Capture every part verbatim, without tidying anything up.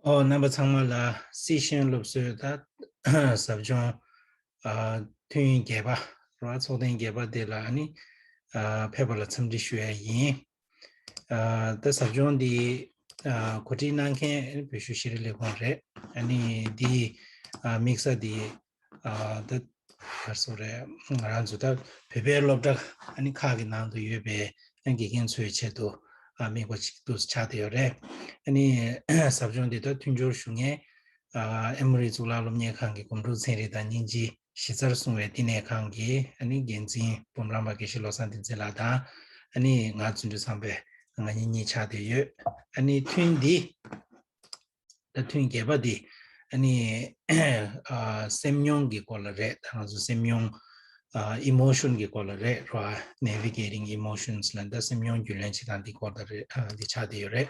ཨོ། རྣམ་པ་ཚང་མ་ལ་སི་ཤེན་སློབ་གསོའི་ད་ཟབ་སྦྱོང་ཨ་ཐུན་བརྒྱད་པ་ར་ཚོགས་ཐེངས་བརྒྱད་པ་དེ་ལ་ཨ་ནི་ཨ་ཕེབས་པ་ལ་འཚམས་འདྲི་ཞུ་ཡ་ཡིན། ཨ་ད་ཟབ་སྦྱོང་འདི་ཨ་གོ་སྒྲིག་གནང་མཁན་བོད་གཞུང་ཤེས་རིག་ལས་ཁུངས་རེད། ཨ་ནི་འདི་ཨ་དམིགས་ས་འདི་ཨ་ད་ག་རེ་ཟེར་དགོས་རེད། ང་རང་ཚོ་ད་བོད་པའི་སློབ་གྲྭ་ཨ་ནི་ཁག་གི་ནང་དུ་ཡོད་པའི་ཨ་དགེ་རྒན་ཚོའི་ཆེད་དུ་ཨ་དམིགས་པ་ཅིག་ཏུ་ཆགས་བསྡད་ཡོད་རེད། ཨ་ནི་ཟབ་སྦྱོང་འདི་ད་མཐུན་འགྱུར་ཞུ་མཁན་ཨ་ཨེ་མོ་རི་གཙུག་ལག་སློབ་གཉེར་ཁང་གི་སྒོམ་སྒྲུབ་ཚན་རིག་དང་སྙིང་རྗེ་གཞི་རྩར་བཟུང་བའི་བསྟི་གནས་ཁང་གི་ཨ་ནི་འགན་འཛིན་འབུམ་རམས་པ་དགེ་བཤེས་བློ་བཟང་བསྟན་འཛིན་ལགས་དང་ཨ་ནི་ང་རྫུ་འཕྲུལ་བཟང་པོས་ང་གཉིས་གཉིས་ཆགས་བསྡད་ཡོད། ཨ་ནི་ཐུན་འདི་ད་ཐུན་བརྒྱད་པ་འདི་ཨ་ནི་ཨ་སེམས་མྱོང་གི་སྐོར་ལ་རེད། ད་ང་ཚོ་སེམས་མྱོང་ཨ་ཨི་མོ་ཤོན་གི་སྐོར་ལ་རེད་ར། Navigating Emotions ལ་ད་སེམས་མྱོང་རྒྱུས་ལོན་བྱེད་སྟངས་འདི་སྐོར་ལ་རེད། ཨ་འདི་ཆགས་བསྡད་ཡོད་རེད།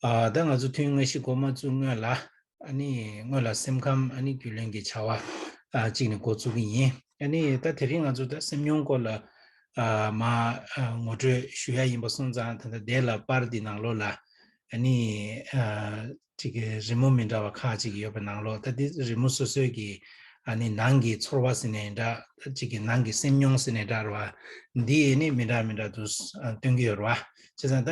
ཨ་ད་ང་ཚོ་ཐུན་སྔ་ཕྱི་འགོ་མ་བཙུགས་སྔོན་ལ་ཨ་ནི་སྔོན་ལ་སེམས་ཁམས་ཨ་ནི་རྒྱུས་ལོན་གྱི་བྱ་བ་ཨ་གཅིག་ནས་འགོ་བཙུགས་ཀྱི་ཡིན། ཨ་ནི་ད་དེ་རིང་ང་ཚོ་ད་སེམས་མྱོང་སྐོར་ལ་ཨ་མ་ཨ་ངོ་སྤྲོད་ཞུ་ཡ་ཡིན་པ་སོང་ཙང་། ད་ལྟ་དེ་ལ་པར་འདི་ནང་ལོགས་ལ་ཨ་ནི་ཨ་ཅིག་གི་རི་མོ་མི་འདྲ་བ་ཁག་ཅིག་ཡོད་པ་ནང་ལོགས། ད་འདི་རི་མོ་སོ་སོའི་གི་ཨ་ནི་ནང་གི་ཚོར་བ་ཟེར་ནའི་འདྲ། ད་ཅིག་གི་ནང་གི་སེམས་མྱོང་ཟེར་ནའི་འདྲ་ར་བ། འདི་ཨ་ནི་མི་འདྲ་མི་འདྲ་དུ་ཨ་སྟོན་གྱི་ཡོད་ར་བ། བྱས་ཙང་ད་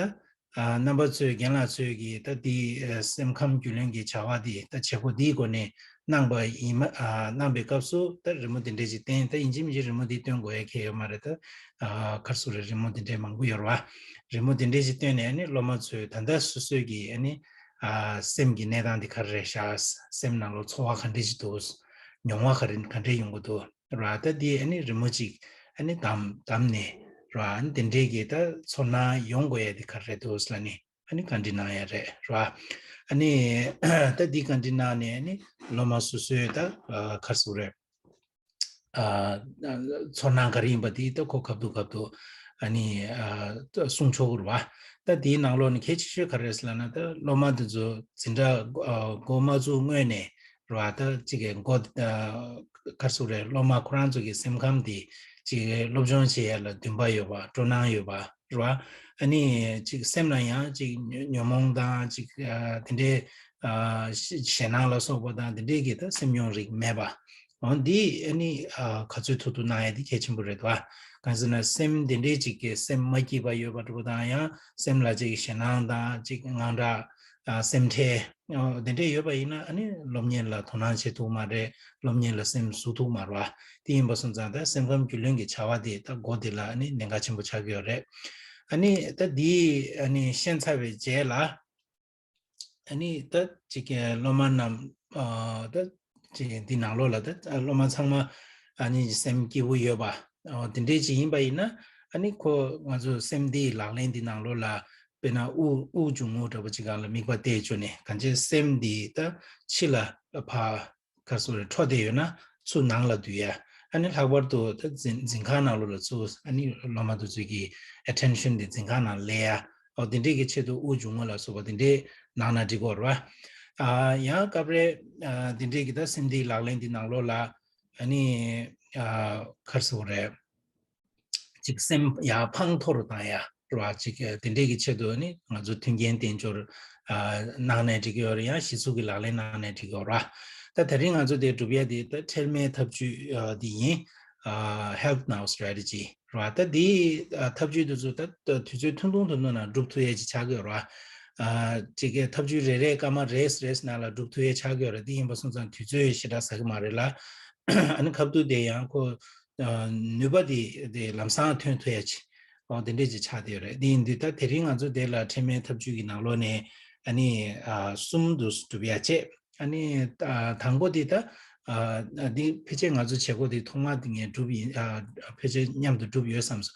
ཨ་རྣམ་པ་ཚོས་རྒན་ལགས་ཚོས་ཀྱིས་ད་འདི་ཨ་སེམས་ཁམས་རྒྱུས་ལོན་གྱི་བྱ་བ་འདི་ད་བྱེད་སྒོ་འདིའི་སྒོ་ནས་གནང་པ་ཡིན་མ་ཨ་གནང་པའི་སྐབས་སུ་ད་རི་མོ་འདི་འདྲས་ཅིག་བསྟན། ད་ཡིན་གཅིག་མིན་གཅིག་རི་མོ་འདི་སྟོན་དགོས་ཡ་གལ་ཡོད་མ་རེད། ད་ཨ་ག་རེ་ཟེར་དགོས་རེད། རི་མོ་འདི་འདྲས་མང་པོ་ཡོད་རེད་བ། རི་མོ་འདི་འདྲས་ཅིག་བསྟན་ནས་ཨ་ནི་སློབ་མ་ཚོས་ད་ལྟ་སོ་སོའི་གི་ཨ་ནི་ཨ་སེམས་ཀྱི་གནས་སྟངས་འདི་ག་རེ་རེད་ཤག་སེམས་ནང་ལོགས་ཚོར་བ་ག་འདྲས་ཅིག་འདུག་མྱོང་བ་ག་རེ་ག་འདྲས་ཡོང་གི་འདུག་ར། ད་འདི་ཨ་ནི་རི་མོ་གཅིག་ཨ་ནི་བདམས་བདམས་ནས་ར། ཨ་ནི་དེ་འདྲའི་གི་ད་ཚོར་སྣང་ཡོང་དགོས་ཡ་འདི་ག་རེ་འདུག་ལབ་ནས་ཨ་ནི་བཀའ་འདྲི་གནང་ཡ་རེད་ར། ཨ་ནི་ད་འདི་བཀའ་འདྲི་གནང་ནས་ཨ་ནི་སློབ་མ་སོ་སོའི་ད་ག་རེ་ཟེར་དགོས་རེད། ཨ་ཚོར་སྣང་ག་རེ་ཡིན་པ་དེ་ད་ཁོ་ཁ་ཐུག་ཁ་ཐུག་ཨ་ནི་ཨ་གསུང་ཆོག་གི་རེད་བ། ད་དེའི་ནང་ལོགས་ནས་གལ་ཆེ་ཤོས་ག་རེ་རེད་ཟེར་ལབ་ན། ད་སློབ་མ་དེ་ཚོ་འཛིན་གྲྭ་ཨ་འགོ་མ་བཙུགས་སྔོན་ནས་རེད་བ། ད་ཅིག་གི་འགོ་ཨ་ག་རེ་ཟེར་དགོས་རེད། སློབ་མ་ཁོ་རང་ཚོ་གི་སེམས་ཁམས་དེ་ཅིག་སློབ་སྦྱོང་བྱེད་ཡ་ལ་འདུན་པ་ཡོད་པ། སྤྲོ་སྣང་ཡོད་པ་རེད་བ། ཨ་ནི་ཅིག་སེམས་ལ་ཡང་ཅིག་ཉོན་ཉོན་མོངས་དང་ཅིག་ཨ་དེ་འདྲའི་ཨ་ཞེ་ཞེད་སྣང་ལ་སོགས་པ་དང་དེ་འདྲའི་གི་ད་སེམས་མྱོང་རིགས་མེད་པ། འོ་འདི་ཨ་ནི་ཨ་ག་ཚོད་ཐུབ་ཐུབ་གནང་ཡ་འདི་གལ་ཆེན་པོ་རེད་དོ། གང་ཟེར་ན་སེམས་འདི་འདྲའི་ཅིག་གི་སེམས་མ་སྐྱིད་པ་ཡོད་པ་འདྲ་པོ་དང་། ཡང་སེམས་ལ་ཅིག་ཞེད་སྣང་དང་ཅིག་དངངས་སྐྲག་ཨ་སེམས་ཁྲལ་ཨ་དེ་འདྲས་ཡོད་པ་ཡིན་ན་ཨ་ནི་སློབ་གཉེར་ལ་དོ་སྣང་བྱེད་ཐུབ་མ་རེད། སློབ་གཉེར་ལ་སེམས་ཟུག་ཐུབ་མ་རེད་བ། དེ་ཡིན་པ་སོང་ཙང་ད་སེམས་ཁམས་རྒྱུས་ལོན་གྱི་བྱ་བ་དེ་ད་འགོ་དེ་ལ་ཨ་ནི་གནད་འགག་ཆེན་པོ་ཆགས་ཀྱི་ཡོད་རེད། ཨ་ནི་ད་འདི་ཨ་ནི་ཤེས་ཚར་བའི་རྗེས་ལ། ཨ་ནི་ད་ཅིག་གི་སློབ་མ་རྣམས་ཨ་ད་ཅིག་འདི་ནང་ལོགས་ལ་ད་སློབ་མ་ཚང་མ་ཨ་ནི་སེམས་སྐྱིད་པོ་ཡོད་པ། ཨ་དེ་འདྲས་ཅིག་ཡིན་པ་ཡིན་ན་ཨ་ནི་ཁོ་ང་ཚོ་སེམས་འདིའི་ལག་ལེན་འདི་ནང་ལོགས་ལ་དཔེར་ན་དབུགས་དབུགས་འབྱུང་རྔུབ་འདྲ་པོ་ཅིག་སྒང་ལ་དམིགས་པ་གཏད་བཅུག་ནས་གང་ཅི་སེམས་འདི་ད་ཕྱི་ལ་ཕར་ག་རེ་ཟེར་དགོས་རེད། འཕྲོ་བསྡད་ཡོད་ན་ཚུར་ནང་ལ་བསྡུ་ཡ། ཨ་ནི་ལྷག་པར་དུ་ད་འཛིན་འཛིན་ཁང་ནང་ལོགས་ལ་ཚུར་ཨ་ནི་སློབ་མ་དེ་ཚོའི་གི་ཨེ་ཊེན་ཤན་དེ་འཛིན་ཁང་ནང་སླེབས་ཡ། ཨོ་དེ་འདྲས་ཀྱི་ཆེད་དུ་དབུགས་འབྱུང་རྔུབ་ལ་སོགས་པ་དེ་འདྲས་གནང་ན་འགྲིག་གི་རེད་བ། ཨ་ཡང་སྐབས་རེ་ཨ་དེ་འདྲས་ཀྱི་ད་སེམས་བསྡུའི་ལག་ལེན་དེ་ནང་ལོགས་ལ་ཨ་ནི་ཨ་ག་རེ་ཟེར་དགོས་རེད། ཅིག་སེམས་ཡར་ཕངས་མཐོ་རུ་བཏང་ཡ་རེད་བ། ཅིག་དེ་འདྲས་ཀྱི་ཆེད་དུ་ནི་ང་ཚོ་མཐུན་རྐྱེན་བསྟན་འབྱོར་ཨ་གནང་ནའི་འགྲིག་གི་ཡོད་རེད། ཡང་གཞི་ཚུགས་ཀྱི་ལག་ལེན་གནང་ནའི་འགྲིག་གི་ཡོད་རེད་བ། ད་དེ་རིང་ང་ཚོ་དེ་སྒྲུབ་ཡ་དེ་ད་ཁྲེལ་མེད་ཐབས་ཇུས་ཨ་དེ་ཡིན། ཨ་Help Now Strategy རེད་བ། ད་དེའི་ཨ་ཐབས་ཇུས་དེ་ཚོ་ད་ད་དུས་ཚོད་ཐུང་ཐུང་ཐུང་ཐུང་ནང་སྒྲུབ་ཐུབ་ཡ་ཅིག་ཆགས་ཀྱི་ཡོད་རེད་བ། ཨ་ཅིག་གི་ཐབས་ཇུས་རེ་རེ་སྐར་མ་རེས་རེས་ནང་ལ་སྒྲུབ་ཐུབ་ཡ་ཆགས་ཀྱི་ཡོད་རེད། དེ་ཡིན་པ་སོང་ཙང་དུས་ཚོད་ཞེ་དྲག་ཟ་གི་མ་རེད་ལ། ཨ་ནི་ཁ་ཐུག་དེ་ཡང་ཁོ་ཨ་ནུས་པ་དེ་དེ་ལམ་སང་ཐོན་ཐུབ་ཡ་ཅིག་ཨོ་དེ་འདྲས་ཅིག་ཆགས་བསྡད་ཡོད་རེད། དེ་ཡིན་དུས་ད་དེ་རིང་ང་ཚོ་དེ་ལ་ཁྲེལ་མེད་ཐབས་ཇུས་ཀྱི་ནང་ལོགས་ནས་ཨ་ནི་ཨ་གསུམ་དུ་སྒྲུབ་ཡ་བྱས། ཨ་ནི་ཨ་དང་པོ་དེ་ད་ཨ་འདི་ཕལ་ཆེར་ང་ཚོ་བྱེད་སྒོ་དེ་ཐོག་མ་དེ་ངས་སྒྲུབ་ཡིན། ཨ་ཕལ་ཆེར་མཉམ་དུ་སྒྲུབ་ཡོད་བསམ་སོང་།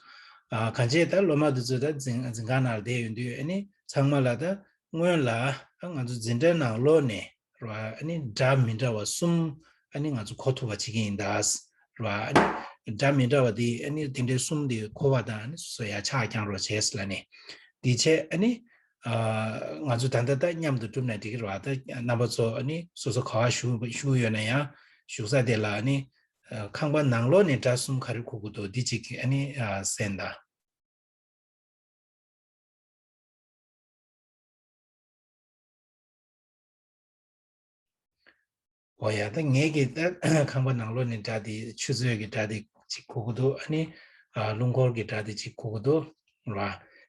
ཨ་གང་བྱས་ད་སློབ་མ་དེ་ཚོ་ད་འཛིན་འཛིན་ཁང་ནང་བསྡད་ཡོང་དུས་ཨ་ནི་ཚང་མ་ལ་ད་སྔོན་ལ་ཨ་ང་ཚོ་འཛིན་གྲྭའི་ནང་ལོགས་ནས་རེད་བ། ཨ་ནི་འདྲ་མི་འདྲ་བ་གསུམ་ཨ་ནི་ང་ཚོ་གོ་ཐུབ་པ་བྱེད་ཀྱི་ཡིན་ད། རེད་བ། ཨ་ནི་འདྲ་མི་འདྲ་བ་དེ་ཨ་ནི་དེ་འདྲའི་གསུམ་དེ་གོ་བ་དང་ཨ་ནི་སོ་སོ་ཡར་ཆག་རྐྱང་རོགས་བྱས་ལབ་ནས་དེ་བྱས་ཨ་ནི་ཨ་ང་ཚོ་ད་ལྟ་ད་མཉམ་དུ་སྒྲུབ་ན་འགྲིག་གི་རེད་བ། ད་རྣམ་པ་ཚོ་ཨ་ནི་སོ་སོ་ག་བ་བཞུགས་བཞུགས་ཡོད་ན་ཡང་བཞུགས་ས་དེ་ལ་ཨ་ནི་ཨ་ཁང་པ་ནང་ལོགས་ནས་སྒྲ་གསུམ་ག་རེ་གོ་གི་འདུག་འདི་གཅིག་ཨ་ནི་ཨ་གསན་དང་། འོ་ཡ། ད་ངེད་ཀྱི་ད་ཁང་པ་ནང་ལོགས་ནས་སྒྲ་དེ་ཆུ་ཚོད་ཀྱི་སྒྲ་དེ་གཅིག་གོ་གི་འདུག་ཨ་ནི་ཨ་རླུང་འཁོར་གྱི་སྒྲ་དེ་གཅིག་གོ་གི་འདུག་ར།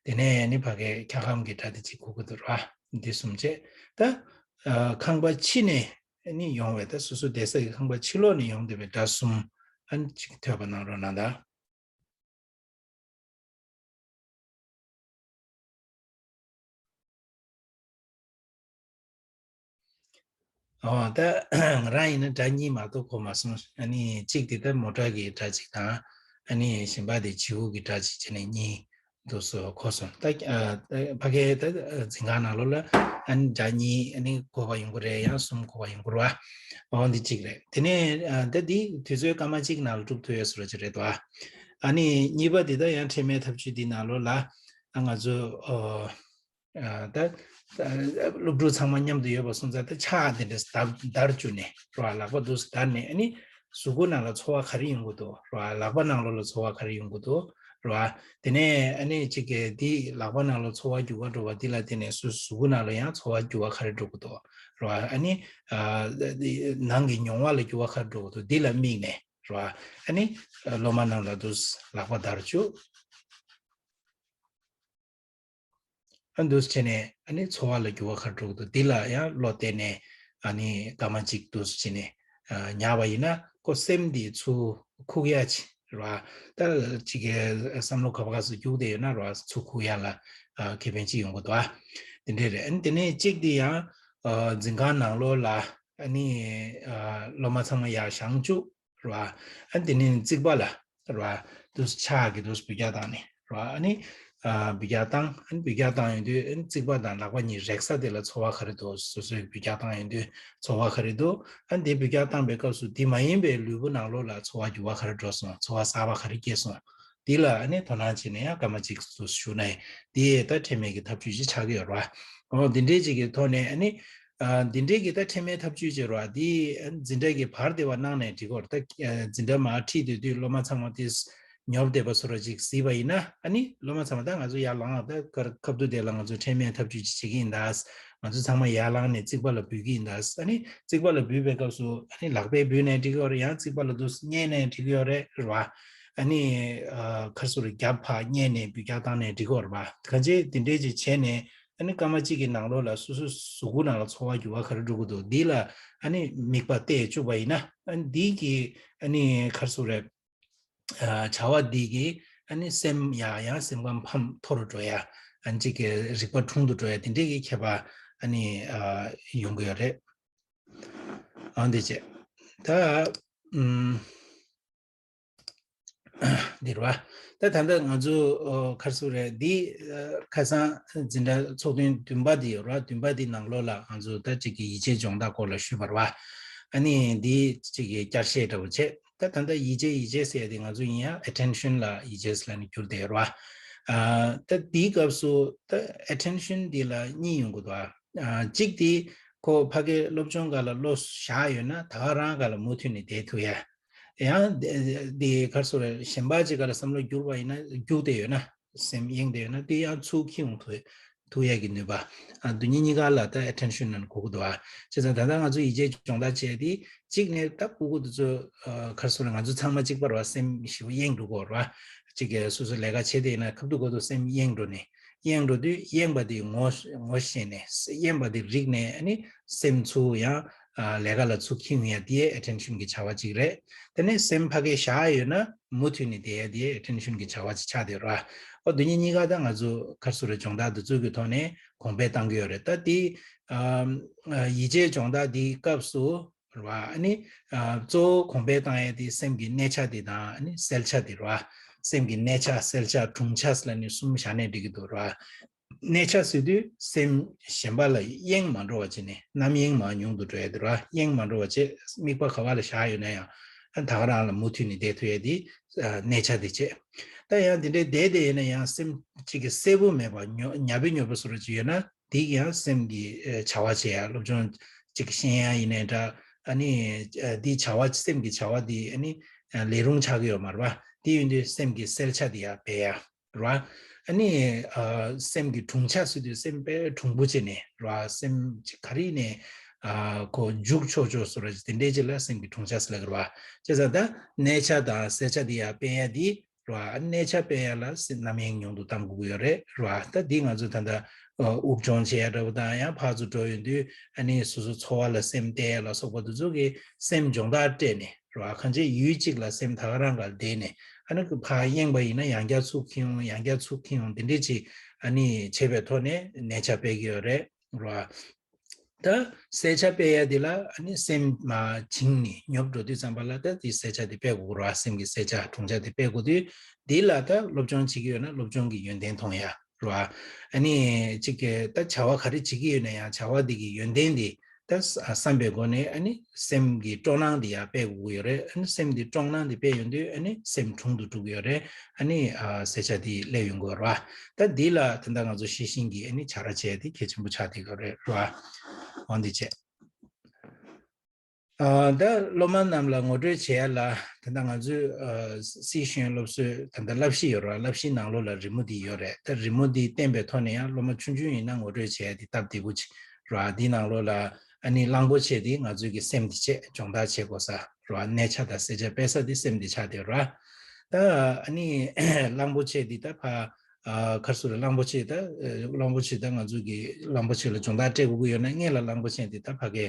དེ་ནས་ཨ་ནི་ཕ་གའི་འཁྱག་སྒམ་གྱི་སྒྲ་དེ་གཅིག་གོ་གི་འདུག་ར། འདི་གསུམ་བྱས། ད་ཨ་ཁང་པ་ཕྱི་ནས་ཨ་ནི་ཡོང་བའི་ད་སོ་སོ་བསྡད་ས་ཀྱི་ཁང་པ་ཕྱི་ལོགས་ནས་ཡོང་བསྡད་པའི་སྒྲ་གསུམ་ཨ་ནི་གཅིག་ཐོས་པ་གནང་རོགས་གནང་ད། ཨོ། ད་ང་རང་ཡིན་ན་སྒྲ་གཉིས་མ་གཏོགས་གོ་མ་སོང་། ཨ་ནི་གཅིག་དེ་ད་མོ་ཊ་གི་སྒྲ་གཅིག་དང་། ཨ་ནི་གཞན་པ་དེ་བྱིའུ་གི་སྒྲ་གཅིག་བྱས་ནས་གཉིས་འདུག་སེ་གོ་སོང་། ད་ཨ་ཕ་གའི་ད་འཛིན་ཁང་ནང་ལོགས་ལ་ཨ་ནི་སྒྲ་གཉིས་ཨ་ནི་གོ་བ་ཡོང་གི་རེད། ཡང་གསུམ་གོ་བ་ཡོང་གི་རེད་བ། ཨོ་འདི་གཅིག་རེད། དེ་ནས་ཨ་ད་འདི་དུས་ཚོད་སྐར་མ་གཅིག་ནང་ལ་གྲུབ་ཐུབ་ཡོད་ས་ར་ཅིག་རེད་དོ། ཨ་ནི་གཉིས་པ་འདི་ད་ཡང་ཁྲེལ་མེད་ཐབས་ཇུས་འདི་ནང་ལོགས་ལ་ཨ་ང་ཚོ་ཨོ། ཨ་ད་ད་སློབ་ཕྲུག་ཚང་མ་མཉམ་དུ་ཡོད་པ་སོང་ཙང་ད་ཕྱག་འདི་འདྲ་བརྡར་བརྡར་བཅུག་ནས་རོ། ལག་པ་འདུག་སེ་བརྡར་ནས་ཨ་ནི་གཟུགས་པོ་ནང་ལ་ཚོར་བ་ག་རེ་ཡོང་གི་འདུག་རོ། ལག་པ་ནང་ལོགས་ལ་ཚོར་བ་ག་རེ་ཡོང་གི་འདུག་རོ། དེ་ནས་ཨ་ནི་གཅིག་གིས་འདི་ལག་པ་ནང་ལ་ཚོར་བ་འགྱུར་བ་འགྲོ་བ་འདི་ལ་བརྟེན་ནས་སུ་གཟུགས་པོ་ནང་ལ་ཡང་ཚོར་བ་འགྱུར་བ་ག་རེ་འགྲོ་གི་འདུག་རོ། ཨ་ནི་ཨ་ནང་གི་མྱོང་བ་ལ་འགྱུར་བ་ག་རེ་འགྲོ་གི་འདུག་འདི་ལ་དམིགས་ནས་རོ། ཨ་ནི་སློབ་མ་རྣམས་ལ་འདུག་སེ་ལག་པ་བརྡར་བཅུག་ཨ་འདུག་སེ་བྱས་ནས་ཨ་ནི་ཚོར་བ་ལ་འགྱུར་བ་ག་རེ་འགྲོ་གི་འདུག་འདི་ལ་ཡང་བློ་གཏད་ནས་ཨ་ནི་སྐར་མ་གཅིག་འདུག་སེ་བྱས་ནས་ཨ་ཉར་བ་ཡིན་ན་ཁོ་སེམས་འདི་ཚུར་ཁུག་ཡ་ཅིག་རེད་བ། ད་ཅིག་གི་བསམ་བློ་ག་པ་ག་སུ་རྒྱུག་བསྡད་ཡོད་ན་རེད་བ། ཚུར་ཁུག་ཡ་ལ་ཨ་ཁེ་ཕན་ཅིག་ཡོང་གི་འདུག་ཨ། དེ་འདྲས་རེད། ཨ་ནི་དེ་ནས་གཅིག་འདི་ཡང་ཨ་འཛིན་ཁང་ནང་ལོགས་ལ་ཨ་ནི་ཨ་སློབ་མ་ཚང་མ་ཡར་བཞེངས་བཅུག་རེད་བ། ཨ་དེ་ནས་རྩིག་པ་ལ་རེད་བ། དུས་ཕྱག་གི་དུས་འབུད་རྒྱག་བཏང་ནས་རེད་བ། ཨ་ནི་ཨ་འབུད་རྒྱག་བཏང་། ཨ་ནི་འབུད་རྒྱག་བཏང་ཡོང་དུས་ཨ་ནི་རྩིག་པ་དང་ལག་པ་གཉིས་རེག་ས་དེ་ལ་ཚོར་བ་ག་རེ་འདུག་སོ་སོས་འབུད་རྒྱག་བཏང་ཡོང་དུས་ཚོར་བ་ག་རེ་འདུག་ཨ་ནི་དེ་འབུད་རྒྱག་བཏང་པའི་སྐབས་སུ་དེ་མ་ཡིན་པའི་ལུས་པོ་ནང་ལོགས་ལ་ཚོར་བ་འགྱུར་བ་ག་རེ་འགྲོ་སོང་། ཚོར་བ་གསར་པ་ག་རེ་སྐྱེས་སོང་། དེ་ལ་ཨ་ནི་དོ་སྣང་བྱས་ནས་ཡང་སྐར་མ་གཅིག་ཏུ་ཞུ་ན་ཡང་དེ་ད་ཁྲེལ་མེད་ཀྱི་ཐབས་ཇུས་ཅིག་ཆགས་ཀྱི་ཡོད་རེད་བ། འོ་འདི་འདྲའི་ཅིག་གི་ཐོག་ནས་ཨ་ནི། ཨ་འདི་འདྲའི་གི་ད་ཁྲེལ་མེད་ཐབས་ཇུས་བྱེད་རོགས། འདི་འཛིན་གྲྭ་གི་བར་དེ་བ་གནང་ནས་འགྲིག་གོ་རེད། ད་འཛིན་གྲྭ་མར་ཁྲིད་སྡོད་དུས་སློབ་མ་ཚང་མ་དེ་ཉོབ་བསྡད་པ་བཟོ་འདྲ་ཅིག་གཟིགས་པ་ཡིན་ན། ཨ་ནི་སློབ་མ་ཚང་མ་ད་ང་ཚོ་ཡར་ལངས་ད་ཁ་ཁ་ཐུག་དེ་ལ་ང་ཚོ་ཁྲེལ་མེད་ཐབས་ཇུས་ཅིག་བྱེད་ཀྱི་ཡིན་ད། ང་ཚོ་ཚང་མ་ཡར་ལངས་ནས་རྩིག་པ་ལ་འབུད་ཀྱི་ཡིན་ད། ཨ་ནི་རྩིག་པ་ལ་འབུད་པའི་སྐབས་སུ་ཨ་ནི་ལག་པས་འབུད་ནས་འགྲིག་གི་ཡོད་རེད། ཡང་རྩིག་པ་ལ་དུ་བསྙལ་ནས་འགྲིག་གི་ཡོད་རེད་རེད་བ། ཨ་ནི་ཨ་ཁ་སོ་རེ་རྒྱབ་ཕར་བསྙལ་ནས་འབུད་རྒྱག་བཏང་ནས་འགྲིག་གི་ཡོད་རེད་བ། གང་ཅི་དེ་འདྲས་ཅིག་བྱས་ནས། ཨ་ནི་སྐར་མ་གཅིག་གི་ནང་ལོགས་ལ་སོ་སོའི་གཟུགས་པོ་ནང་ལ་ཚོར་བ་འགྱུར་བ་ག་རེ་འགྲོ་གི་འདུག་འདི་ལ་ཨ་ནི་དམིགས་པ་གཏད་བཅུག་པ་ཡིན་ན། ཨ་ནི་འདི་གི་ཨ་ནི་ག་རེ་ཟེར་རེད། ཨ་བྱ་བ་འདི་གི་ཨ་ནི་སེམས་ཡང་ཡང་སེམས་ཁམས་ཕམ་མཐོ་རུ་འགྲོ་ཡ། ཨ་ནི་གཅིག་གི་རིག་པ་གྲུང་དུ་འགྲོ་ཡ་དེ་འདྲའི་གི་ཁྱད་པར་ཨ་ནི་ཨ་ཡོང་གི་ཡོད་རེད། ཨ་འདི་བྱས་ད་ཨུམ། འདིར་བ། ད་ད་ལྟ་ང་ཚོ་ཨོ་ག་རེ་ཟེར་རེད། འདི་ཨ་ཁ་སང་འཛིན་གྲྭ་ཚོགས་ཐུན་བདུན་པ་འདི་ཡོད་རེད་བ། བདུན་པ་འདི་ནང་ལོགས་ལ་ང་ཚོ་ད་ཅིག་གི་ཡིད་ཆེས་སྦྱོང་བརྡར་སྐོར་ལ་ཞུས་པ་རེད་བ། ཨ་ནི་འདི་ཅིག་གི་བསྐྱར་བཤད་འདྲ་བོ་བྱས། ད་ད་ལྟ་ཡིད་ཆེས་ཡིད་ཆེས་ཟེར་ཡ་དེ་ང་ཚོ་ཡིན་ཡ་ཨེ་ཊེན་ཤན་ལ་ཡིད་ཆེས་ལབ་ནས་བསྒྱུར་བསྡད་ཡོད་རེད་བ། ཨ་ད་འདིའི་སྐབས་སུ་ད་ཨེ་ཊེན་ཤན་འདི་ལ་གཉིས་ཡོང་གི་འདུག་བ། ཨ་གཅིག་དེ་ཁོ་ཕ་གིའི་སློབ་སྦྱོང་སྒང་ལ་བློ་བཞག་ཡོད་ན་ད་ག་རང་སྒང་ལ་མུ་མཐུད་ནས་བསྡད་ཐུབ་ཡ། ཡང་དེ་དེ་ག་རེ་ཟེར་རེད། གཞན་པ་ཅིག་སྒང་ལ་བསམ་བློ་བསྒྱུར་བ་ཡིན་ན་རྒྱུག་བསྡད་ཡོད་ན་སེམས་གཡེང་བསྡད་ཡོད་ན་དེ་ཡང་ཚུར་འཁྱེར་ཡོང་ཐུབ་ཐུབ་ཡ་གི་ནུས་པ། ཨ་སྡུག་བསྔལ་གཉིས་ཀ་ལ་ད་ཨེ་ཊེན་ཤན་ནང་དགོས་ཀྱི་འདུག་ཨ། བྱས་ཙང་ད་ལྟ་ང་ཚོ་ཡིད་ཆེས་སྦྱོང་བརྡར་བྱས་ཏེ་གཅིག་ནས་ད་སྤུ་གུ་དེ་ཚོ་ཨ་ག་རེ་ཟེར་རེད། ང་ཚོ་ཚང་མ་གཅིག་པ་རེད་བ། སེམས་ཞེ་པོ་གཡེང་འགྲོ་གི་ཡོད་རེད་བ། གཅིག་གིས་སོ་སོ་ལས་ཀ་བྱེད་བསྡད་ན་ཁ་ཐུག་ཁ་ཐུག་སེམས་གཡེང་འགྲོ་ནས། གཡེང་འགྲོ་དུས་གཡེང་བ་དེ་ངོ་ངོ་ཤེས་ནས་གཡེང་བ་དེ་རིག་ནས་ཨ་ནི་སེམས་ཚུར་ཡང་ཨ་ལས་ཀ་ལ་ཚུར་འཁྱེར་ཡོང་ཡ་དེ་ཨེ་ཊེན་ཤན་གྱི་བྱ་བ་གཅིག་རེད། དེ་ནས་སེམས་ཕ་གིར་བཞག་ཡོད་ན་མུ་མཐུད་ནས་བསྡད་ཡ་དེ་ཨེ་ཊེན་ཤན་གྱི་བྱ་བ་གཅིག་ཆགས་བསྡད་ཡོད་རེད་བ། ཨོ་དེ་གཉིས་གཉིས་ཀ་ད་ང་ཚོ་ག་རེ་ཟེར་རེད། སྦྱོང་བརྡར་འདི་ཚོ་གི་ཐོག་ནས་གོང་འཕེལ་བཏང་གི་ཡོད་རེད། ད་དེ་ཨ་ཡིད་ཆེས་སྦྱོང་བརྡར་དེའི་སྐབས་སུ་རེད་བ། ཨ་ནི་ཨ་གཙོ་བོ་གོང་འཕེལ་བཏང་ཡས་དེ་སེམས་ཀྱི་གནས་ཆ་དེ་དང་ཨ་ནི་གསལ་ཆ་དེ་རེད་བ། སེམས་ཀྱི་གནས་ཆ་གསལ་ཆ་གྲུང་ཆ་ལབ་ནས་གསུམ་བཞག་ནས་འགྲིག་གི་འདུག་རེད་བ། གནས་ཆ་ཟེར་དུས་སེམས་གཞན་པ་ལ་གཡེང་མ་འགྲོ་བ་བྱས་ནས་རྣམ་གཡེང་མར་ཉུང་དུ་འགྲོ་ཡས་དེ་རེད་བ། གཡེང་མ་འགྲོ་བ་བྱས་དམིགས་པ་ག་བ་ལ་བཞག་ཡོད་ན་ཡང་ཨ་ད་ག་རང་ལ་མུ་མཐུད་ནས་བསྡད་ཐུབ་ཡས་དེ་ཨ་གནས་ཆ་དེ་བྱས། ད་ཡང་དེ་འདྲའི་བསྡད་བསྡད་ཡོད་ན་ཡང་སེམས་གཅིག་གི་གསལ་པོ་མེད་པ་ཉོ་ཉབ་བེ་ཉོབ་བེ་བཟོ་འདྲ་ཅིག་ཡོད་ན། དེ་གི་ཡང་སེམས་ཀྱི་ཨ་བྱ་བ་བྱེད་ཡ། སློབ་སྦྱོང་གཅིག་ཤེས་ཡ་ཡིན་ནའི་འདྲ། ཨ་ནི་ཨ་དེའི་བྱ་བ་སེམས་ཀྱི་བྱ་བ་དེ་ཨ་ནི་ཨ་ལས་རུང་ཆགས་ཀྱི་ཡོད་མ་རེད་བ། དེ་ཡིན་དུས་སེམས་ཀྱི་གསལ་ཆ་དེ་ཡང་སྦས་ཡ་རེད་བ། ཨ་ནི་ཨ་སེམས་ཀྱི་གྲུང་ཆ་ཟེར་དུས་སེམས་དཔེ་གྲུང་པོ་བྱས་ནས་རེད་བ། སེམས་གཅིག་ག་རེ་ནས་ ཨ་ཁོ་འཇུག་ཆོག་ཆོག་བཟོ་འདྲ་དེ་འདྲའི་ཅིག་ལ་སེམས་ཀྱི་གྲུང་ཆ་ཟེར་ལབ་ཀྱི་རེད་བ། བྱས་ཙང་ད་གནས་ཆ་དང་གསལ་ཆ་དེ་ཡར་སྤེལ་ཡ་དེ་རེད་བ། གནས་ཆ་སྤེལ་ཡ་ལ་སེམས་རྣམ་གཡེང་ཉུང་དུ་གཏང་དགོས་ཀྱི་ཡོད་རེད་རེད་བ། ད་འདི་ང་ཚོ་ད་ལྟ་ཨ་དབུགས་སྦྱོང་བྱེད་ཡ་འདྲ་བོ་དང་ཡང་ཕར་ཚུར་འགྲོ་ཡོང་དུས་ཨ་ནི་སོ་སོ་འཚོ་བ་ལ་སེམས་གཏད་ཡ་ལ་སོགས་པ་དེ་ཚོ་གི་སེམས་སྦྱོང་བརྡར་སྤྲད་ནས་རེད་བ། གང་ཅི་ཡུལ་གཅིག་ལ་སེམས་ད་ག་རང་ག་བསྡད་ནས་ཨ་ནི་ཕར་གཡེང་པ་ཡིན་ན་ཡང་བསྐྱར་ཚུར་འཁྱེར་ཡོང་ཡང་བསྐྱར་ཚུར་འཁྱེར་ཡོང་དེ་འདྲས་ཅིག་ཨ་ནི་བྱེད་པའི་ཐོག་ནས་གནས་ཆ་སྤེལ་གྱི་ཡོད་རེད་རེད་བ། ད་གསལ་ཆ་སྤེལ་ཡ་དེ་ལ་ཨ་ནི་སེམས་མར་བྱིང་ནས་ཉོབ་འགྲོ་དུས་ཙམ་པ་ལ་ད་དེ་གསལ་ཆ་དེ་སྤེལ་དགོས་རེད་བ། སེམས་ཀྱི་གསལ་ཆ་གྲུང་ཆ་དེ་སྤེལ་དགོས་དུས་དེ་ལ་ད་སློབ་སྦྱོང་བྱེད་ཀྱི་ཡོད་ན་སློབ་སྦྱོང་གི་ཡོན་ཏན་མཐོང་ཡ་རེད་བ། ཨ་ནི་གཅིག་གི་ད་བྱ་བ་ག་རེ་བྱེད་ཀྱི་ཡོད་ན་ཡང་བྱ་བ་དེ་གི་ཡོན་ཏན་དེ་ད་བསམ་པའི་སྒོ་ནས་ཨ་ནི་སེམས་ཀྱི་སྤྲོ་སྣང་དེ་ཡར་སྤེལ་དགོས་ཀྱི་ཡོད་རེད། ཨ་ནི་སེམས་དེ་སྤྲོ་སྣང་དེ་སྤེལ་ཡོང་དུས་ཨ་ནི་སེམས་གྲུང་དུ་འགྲོ་གི་ཡོད་རེད། ཨ་ནི་ཨ་གསལ་ཆ་དེ་སླེབས་ཡོང་གི་ཡོད་རེད་བ། ད་འདི་ལ་ད་ལྟ་ང་ཚོ་ཤེས་བཞིན་གྱི་ཨ་ནི་བྱ་ར་བྱས་དེ་གལ་ཆེན་པོ་ཆགས་བསྡད་ཀྱི་ཡོད་རེད་བ། འོ་འདི་བྱས། ཨ་ད་སློབ་མ་རྣམས་ལ་ངོ་སྤྲོད་བྱེད་ཡ་ལ་ད་ལྟ་ང་ཚོའི་ཨ་སི་ཤེས་ཡོན་སློབ་གསོའི་ད་ལྟ་བསླབ་གཞི་ཡོད་རེད་བ། བསླབ་གཞིའི་ནང་ལོགས་ལ་རི་མོ་འདི་ཡོད་རེད། ད་རི་མོ་འདི་བསྟན་པའི་ཐོག་ནས་ཡང་སློབ་མ་ཆུང་ཆུང་ཡིན་ན་ངོ་སྤྲོད་བྱེད་ཡ་འདི་སྟབས་བདེ་པོ་ཅིག་རེད་བ། འདིའི་ནང་ལོགས་ལ་ཨ་ནི་གླང་པོ་ཆེ་འདི་ང་ཚོའི་གི་སེམས་འདི་བྱས་སྦྱོང་བརྡར་བྱེད་དགོས་ས་རེད་བ། གནས་ཆ་དང་གསལ་ཆ་སྤེལ་ས་འདི་སེམས་འདི་ཆགས་བསྡད་རེད་བ། ད་ཨ་ནི་གླང་པོ་ཆེ་འདི་ད་ཕ་ཨ་ག་རེ་ཟེར་རེད། གླང་པོ་ཆེ་ད་ཨ་གླང་པོ་ཆེ་ད་ང་ཚོ་གི་གླང་པོ་ཆེ་ལ་སྦྱོང་བརྡར་སྤྲད་དགོས་ཀྱི་ཡོད་ན་སྔོན་ལ་གླང་པོ་ཆེ་འདི་ད་ཕ་གི་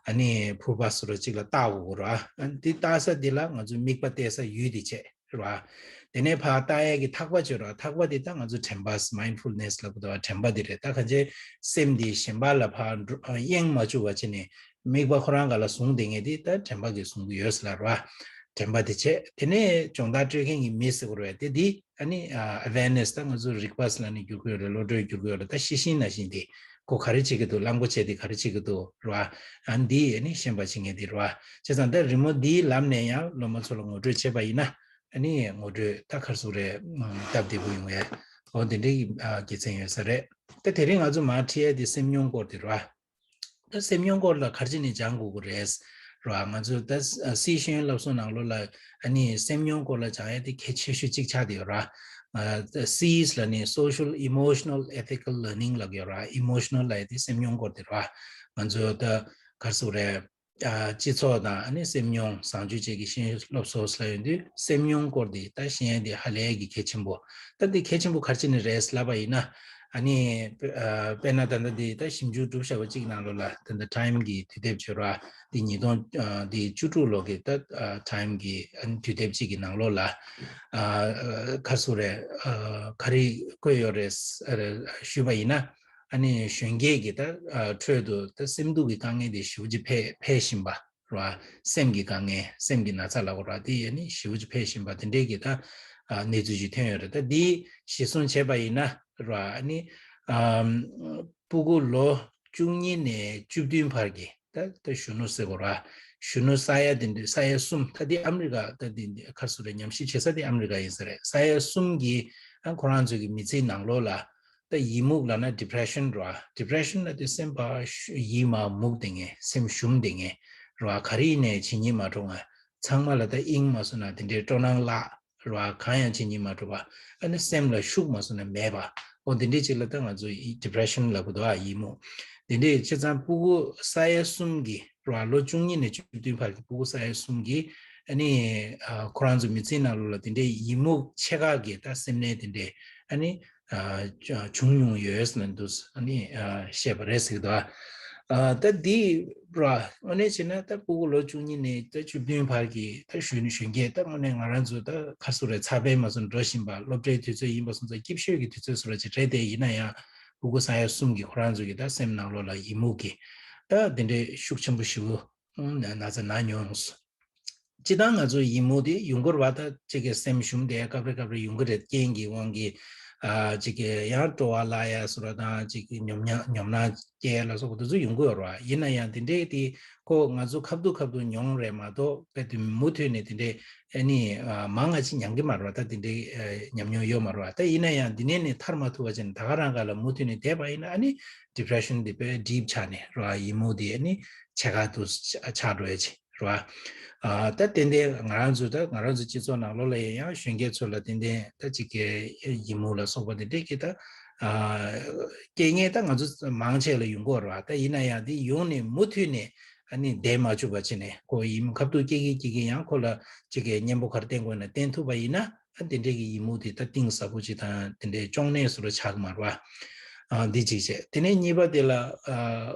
ཨ་ནི་ཕུར་པ་ཟེར་རོ་གཅིག་ལ་བཏགས་དགོས་ཀྱི་རེད་བ། ཨ་འདི་བཏགས་ས་འདི་ལ་ང་ཚོ་དམིགས་པ་གཏད་ས་ཡུལ་འདི་བྱས་རེད་བ། དེ་ནས་ཕར་བཏགས་ཡས་ཀྱི་ཐག་པ་གཅོད་རེད་བ། ཐག་པ་འདི་ད་ང་ཚོ་དྲན་པ་mindfulness་ལབ་དགོས་རེད་བ། དྲན་པ་འདི་རེད། ད་གང་ཅི་སེམས་འདི་གཞན་པ་ལ་ཕར་འགྲོ་གཡེང་མ་བཅུག་པ་བྱས་ནས་དམིགས་པ་ཁོ་རང་སྒང་ལ་བཟུང་བསྡད་མཁན་དེ་ད་དྲན་པ་གིས་བཟུང་གི་ཡོད་ཟེར་ལབ་རེད་བ། དྲན་པ་དེ་བྱས། དེ་ནས་སྦྱོང་བརྡར་སྤྲོད་མཁན་གྱི་མི་ཟེར་དགོས་རེད་བ། དེ་དེ་ཨ་ནི་ཨ་awareness་ད་ང་ཚོ་རིག་པ་ཟེར་ལབ་ནས་བསྒྱུར་གྱི་ཡོད་རེད། བློ་གྲོས་བསྒྱུར་གྱི་ཡོད་རེད། ད་ཤེས་བཞིན་ན་བཞིན་དེ་ཁོ་ག་རེ་བྱེད་ཀྱི་འདུག་གླང་པོ་ཆེ་དེ་ག་རེ་བྱེད་ཀྱི་འདུག་རེད་བ། ཨ་འདི་ཨ་ནི་ཤེས་པ་བྱེད་མཁན་དེ་རེད་བ། བྱས་ཙང་ད་རི་མོ་འདིའི་ལམ་ནས་ཡང་སློབ་མ་ཚོ་ལ་ངོ་སྤྲོད་བྱས་པ་ཡིན་ན་ཨ་ནི་ངོ་སྤྲོད་ད་ག་རེ་ཟེར་དགོས་རེད། སྟབས་བདེ་པོ་ཡོང་ཡ། འོ་དེ་འདྲའི་ཨ་དགེ་མཚན་ཡོད་ས་རེད། ད་དེ་རིང་ང་ཚོ་མར་ཁྲིད་ཡ་དེ་སེམས་མྱོང་སྐོར་དེ་རེད་བ། ད་སེམས་མྱོང་སྐོར་ལ་ག་རེ་བྱས་ནས་སྦྱང་དགོས་ཀྱི་རེད་རེད་བ། ང་ཚོ་ད་སི་ཤེས་ཡོན་སློབ་གསོ་ནང་ལོགས་ལ་ཨ་ནི་སེམས་མྱོང་སྐོར་ལ་སྦྱང་ཡ་དེ་གལ་ཆེ་ཤོས་གཅིག་ཆགས་བསྡད་ཡོད་རེད་བ། ཨ་ད་སིས་ལབ་ནས་social emotional ethical learning་ལབ་ཀྱི་ཡོད་རེད་བ། ཨི་མོ་ཤི་ནལ་ལབ་ཡ་དེ་སེམས་མྱོང་སྐོར་དེ་རེད་བ། ང་ཚོ་ད་ག་རེ་ཟེར་དགོས་རེད། ཨ་སྤྱི་ཚོགས་དང་ཨ་ནི་སེམས་མྱོང་བཟང་སྤྱོད་བཅས་ཀྱི་ཤེས་ཡོན་སློབ་གསོ་ལབ་ཡོང་དུས་སེམས་མྱོང་སྐོར་དེ་ད་ཤེས་ཡ་དེ་ཧ་ལས་ཀྱི་གལ་ཆེན་པོ། ད་འདི་གལ་ཆེན་པོ་ག་རེ་བྱས་ནས་རེད་ལབ་པ་ཡིན་ན། ཨ་ནི་ཨ་དཔེར་ན་ད་ལྟ་འདི་ད་ཞིབ་འཇུག་གྲུབ་བཞག་པ་གཅིག་ནང་ལོགས་ལ་ད་ལྟ་ཊའིམ་གྱི་དུས་དེབ་བརྗོད་ར་འདི་ཉིས་སྟོང་ཨ་འདི་བཅུ་དྲུག་ལོ་གི་ད་ཨ་ཊའིམ་གྱི་ཨ་ནི་དུས་དེབ་གཅིག་གི་ནང་ལོགས་ལ་ཨ་ག་རེ་ཟེར་དགོས་རེད། ཨ་ག་རེ་བཀོད་ཡོད་རེད་ཞུས་པ་ཡིན་ན། ཨ་ནི་གཞོན་སྐྱེས་ཀྱི་ད་ཨ་ཁྲོད་དུ་ད་སེམས་སྡུག་གི་དཀའ་ངལ་དེ་ཞེ་པོ་ཅིག་འཕེལ་འཕེལ་བཞིན་པ་རེད་བ། སེམས་ཀྱི་དཀའ་ངལ་སེམས་ཀྱི་ན་ཚ་ལབ་དགོས་རེད་བ། དེ་ཨ་ནི་ཞེ་པོ་ཅིག་འཕེལ་བཞིན་པ་དེ་འདྲའི་གི་ད་ཨ་གནས་ཚུལ་ཅིག་ཐོན་ཡོད་རེད། ད་འདི་གཞིར་བཟུང་བྱས་པ་ཡིན་ན་རེད་བ། ཨ་ནི་ཨམ་སྤུ་གུ་ལོ་བཅུ་གཉིས་ནས་བཅུ་བདུན་བར་གྱི་ད་ད་གཞོན་ནུ་ཟེར་དགོས་རེད་བ། གཞོན་ནུ་ས་ཡ་དེ་འདྲ་ས་ཡ་གསུམ། ད་འདི་ཨ་མི་རི་ཀ་ད་འདི་འདི་ག་རེ་ཟེར་དགོས་རེད། ཉམས་ཞིབ་བྱེད་ས་དེ་ཨ་མི་རི་ཀ་ཡིན་ས་རེད། ས་ཡ་གསུམ་གྱི་ཨ་ཁོ་རང་ཚོའི་གི་མི་ཚེའི་ནང་ལོགས་ལ། ད་ཡི་མུག་ལབ་ན་depression་རེད་བ། depression་ལབ་དུས་སེམས་པ་ཤུ་ཡིད་མར་མུག་བསྡད་མཁན། སེམས་ཞུམ་བསྡད་མཁན་རེད་བ། ག་རེ་ཡིན་ནའི་བྱེད་སྙིང་མ་འདོད་མཁན། ཚང་མ་ལ་ད་དབྱིངས་མ་སོང་ན་དེ་འདྲའི་སྤྲོ་སྣང་བརླག་རེད་བ། གང་ཡང་བྱེད་སྙིང་མ་འདོད་པ། ཨ་ནི་སེམས་ལ་ཤུགས་མ་སོང་ན་མེད་པ། འོ་དེ་འདྲའི་ཅིག་ལ་ད་ང་ཚོ་depression་ལབ་ཀྱི་འདུག་ཨ། ཡི་མུག་དེ་འདྲའི་བྱས་ཙང་སྤུ་གུ་ས་ཡ་གསུམ་གྱི་རེད་བ། ལོ་བཅུ་གཉིས་ནས་བཅུ་བདུན་བར་གྱི་སྤུ་གུ་ས་ཡ་གསུམ་གྱི་ཨ་ནི་ཨ་ཁོ་རང་ཚོའི་མི་ཚེའི་ནང་ལོགས་ལ་དེ་འདྲའི་ཡི་མུག་ཆེ་ཁག་གི་ད་སེམས་ནད་དེ་འདྲའི་ཨ་ནི་ཨ་བྱུང་མྱོང་ཡོད་ཟེར་ནས་འདུག་ཨ་ནི་ཨ་བཤད་པ་རེད་ཟེར་གྱི་འདུག་ཨ་ད་འདི་ར་དངོས་གནས་བྱས་ན་ད་སྤུ་གུ་ལོ་བཅུ་གཉིས་ནས་ད་བཅུ་བདུན་བར་གྱི་ད་གཞོན་གཞོན་སྐྱེས་ད་དངོས་གནས་ང་རང་ཚོ་ད་ག་རེ་ཟེར་དགོས་རེད། ཚ་བའི་མ་སོང་འགྲོ་བཞིན་པ་སློབ་གྲྭའི་དུས་ཚོད་ཡིན་པ་སོང་ཙང་སྐྱིད་ཤོས་ཀྱི་དུས་ཚོད་བཟོ་འདྲ་ཅིག་རེད་དེ། ཡིན་ན་ཡང་སྤུ་གུ་ས་ཡ་གསུམ་གྱི་ཁོ་རང་ཚོ་གི་ད་སེམས་ནང་ལོགས་ལ་ཡི་མུག་གི་ད་དེ་འདྲའི་ཤུགས་ཆེན་པོ་ཞེ་པོ་ན་ཚ་ན་མྱོང་། སྤྱིར་བཏང་ང་ཚོ་ཡི་མུག་དེ་ཡོང་གི་རེད་བ། ད་ཅིག་གི་སེམས་ཞུམ་བསྡད་ཡ་སྐབས་རེ་སྐབས་རེ་ཡོང་གི་རེད། རྐྱེན་གྱི་དབང་གིས་ཨ་ཅིག་གི་ཡང་སྤྲོ་བ་བརླག་ཡ་བཟོ་འདྲ་དང་ཅིག་གི་ཉོབ་ཉ་ཉོབ་སྣང་སྐྱེ་ཡ་ལ་སོགས་པ་དེ་ཚོ་ཡོང་གི་ཡོད་རེད་བ། ཡིན་ན་ཡང་དེ་འདྲའི་དེ་ཁོ་ང་ཚོ་ཁ་ཐུག་ཁ་ཐུག་མྱོང་རེད་མ་གཏོགས་དཔེ་དེ་མུ་མཐུད་ནས་དེ་འདྲའི་ཨ་ནི་ཨ་མང་ང་ཅིག་མྱོང་གི་མ་རེད་བ། ད་དེ་འདྲའི་ཨ་ཉམས་མྱོང་ཡོད་མ་རེད་བ། ད་ཡིན་ན་ཡང་འདི་ནས་ནི་ཐར་མ་ཐུབ་པ་བྱས་ནས་ད་ག་རང་ག་ལ་མུ་མཐུད་ནས་བསྡད་པ་ཡིན་ན་ཨ་ནི་depression་དེ་དཔེ་deep་ཆགས་ནས་རེད་བ། ཡི་མུག་དེ་ཨ་ནི་ཆེ་ཁག་ཏུ་ཆགས་འགྲོ་ཡ་ཅིག་རེད་བ། ཨ་ད་ཏན་ཏན་ང་རང་ཚོ་ད་ང་རང་ཚོ་སྤྱི་ཚོགས་ནང་ལོགས་ལ་ཡིན་ཡང་གཞོན་སྐྱེས་ཚོ་ལ་ཏན་ཏན་ད་ཅིག་གི་ཡི་མུག་ལ་སོགས་པ་དེ་འདྲས་ཀྱི་ད་ ཨ་སྐྱེ་མཁན་ད་ང་ཚོ་མང་ཆེ་ལ་ཡོང་གི་ཡོད་རེད་བ། ད་ཡིན་ན་ཡང་དེ་ཡོང་ནས་མུ་མཐུད་ནས་ཨ་ནི་བསྡད་མ་བཅུག་པ་བྱས་ནས་ཁོ་ཡིན་ཁ་ཐུག་སྐྱེ་གི་སྐྱེ་གི་ཡང་ཁོ་ལ་ཅིག་གི་གཉེན་པོ་ག་རེ་བསྟེན་དགོས་ན་བསྟེན་ཐུབ་པ་ཡིན་ན། ཨ་དེ་འདྲས་ཀྱི་ཡི་མུག་དེ་ད་གཏིང་ཟབ་པོ་ཅིག་དང་དེ་འདྲས་གཅོང་ནད་བཟོ་འདྲ་ཆགས་ཀྱི་མ་རེད་བ། ཨ་འདི་གཅིག་བྱས། དེ་ནས་གཉིས་པ་དེ་ལ་ཨ་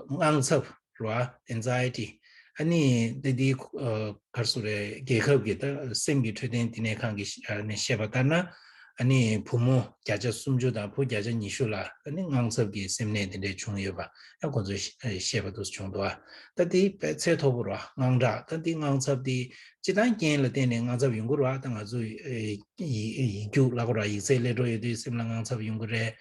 དངངས་འཚབ་རེད་བ། ཨེན་ཛའི་ཊི། ཨ་ནི་དེ་དེ་ཨ་ག་རེ་ཟེར་རེད། རྒྱལ་ཁབ་ཀྱི་ད་སེམས་ཀྱི་འཕྲོད་བསྟེན་བསྟི་གནས་ཁང་གིས་ཨ་ནི་བཤད་པ་ལྟར་ན། ཨ་ནི་བུ་མོ་བརྒྱ་ཆ་སུམ་ཅུ་དང་བུ་བརྒྱ་ཆ་ཉི་ཤུ་ལ་ཨ་ནི་དངངས་འཚབ་ཀྱི་སེམས་ནད་དེ་འདྲས་བྱུང་ཡོད་པ་ཡང་ཁོང་ཚོས་བཤད་པ་དེ་བྱུང་འདུག་ཨ་ད་དེ་དཔེ་ཚད་མཐོ་པོ་རེད་བ། དངངས་སྐྲག་ད་དེ་དངངས་འཚབ་དེ། སྤྱིར་བཏང་རྐྱེན་ལ་བརྟེན་ནས་དངངས་འཚབ་ཡོང་གི་རེད་བ། ད་ང་ཚོ་ཡིག་ཡིག་རྒྱུགས་ལབ་དགོས་རེད་བ། ཡིག་ཚད་སླེབས་འགྲོ་ཡོད་དུས་སེམས་ལ་དངངས་འཚབ་ཡོང་གི་རེད།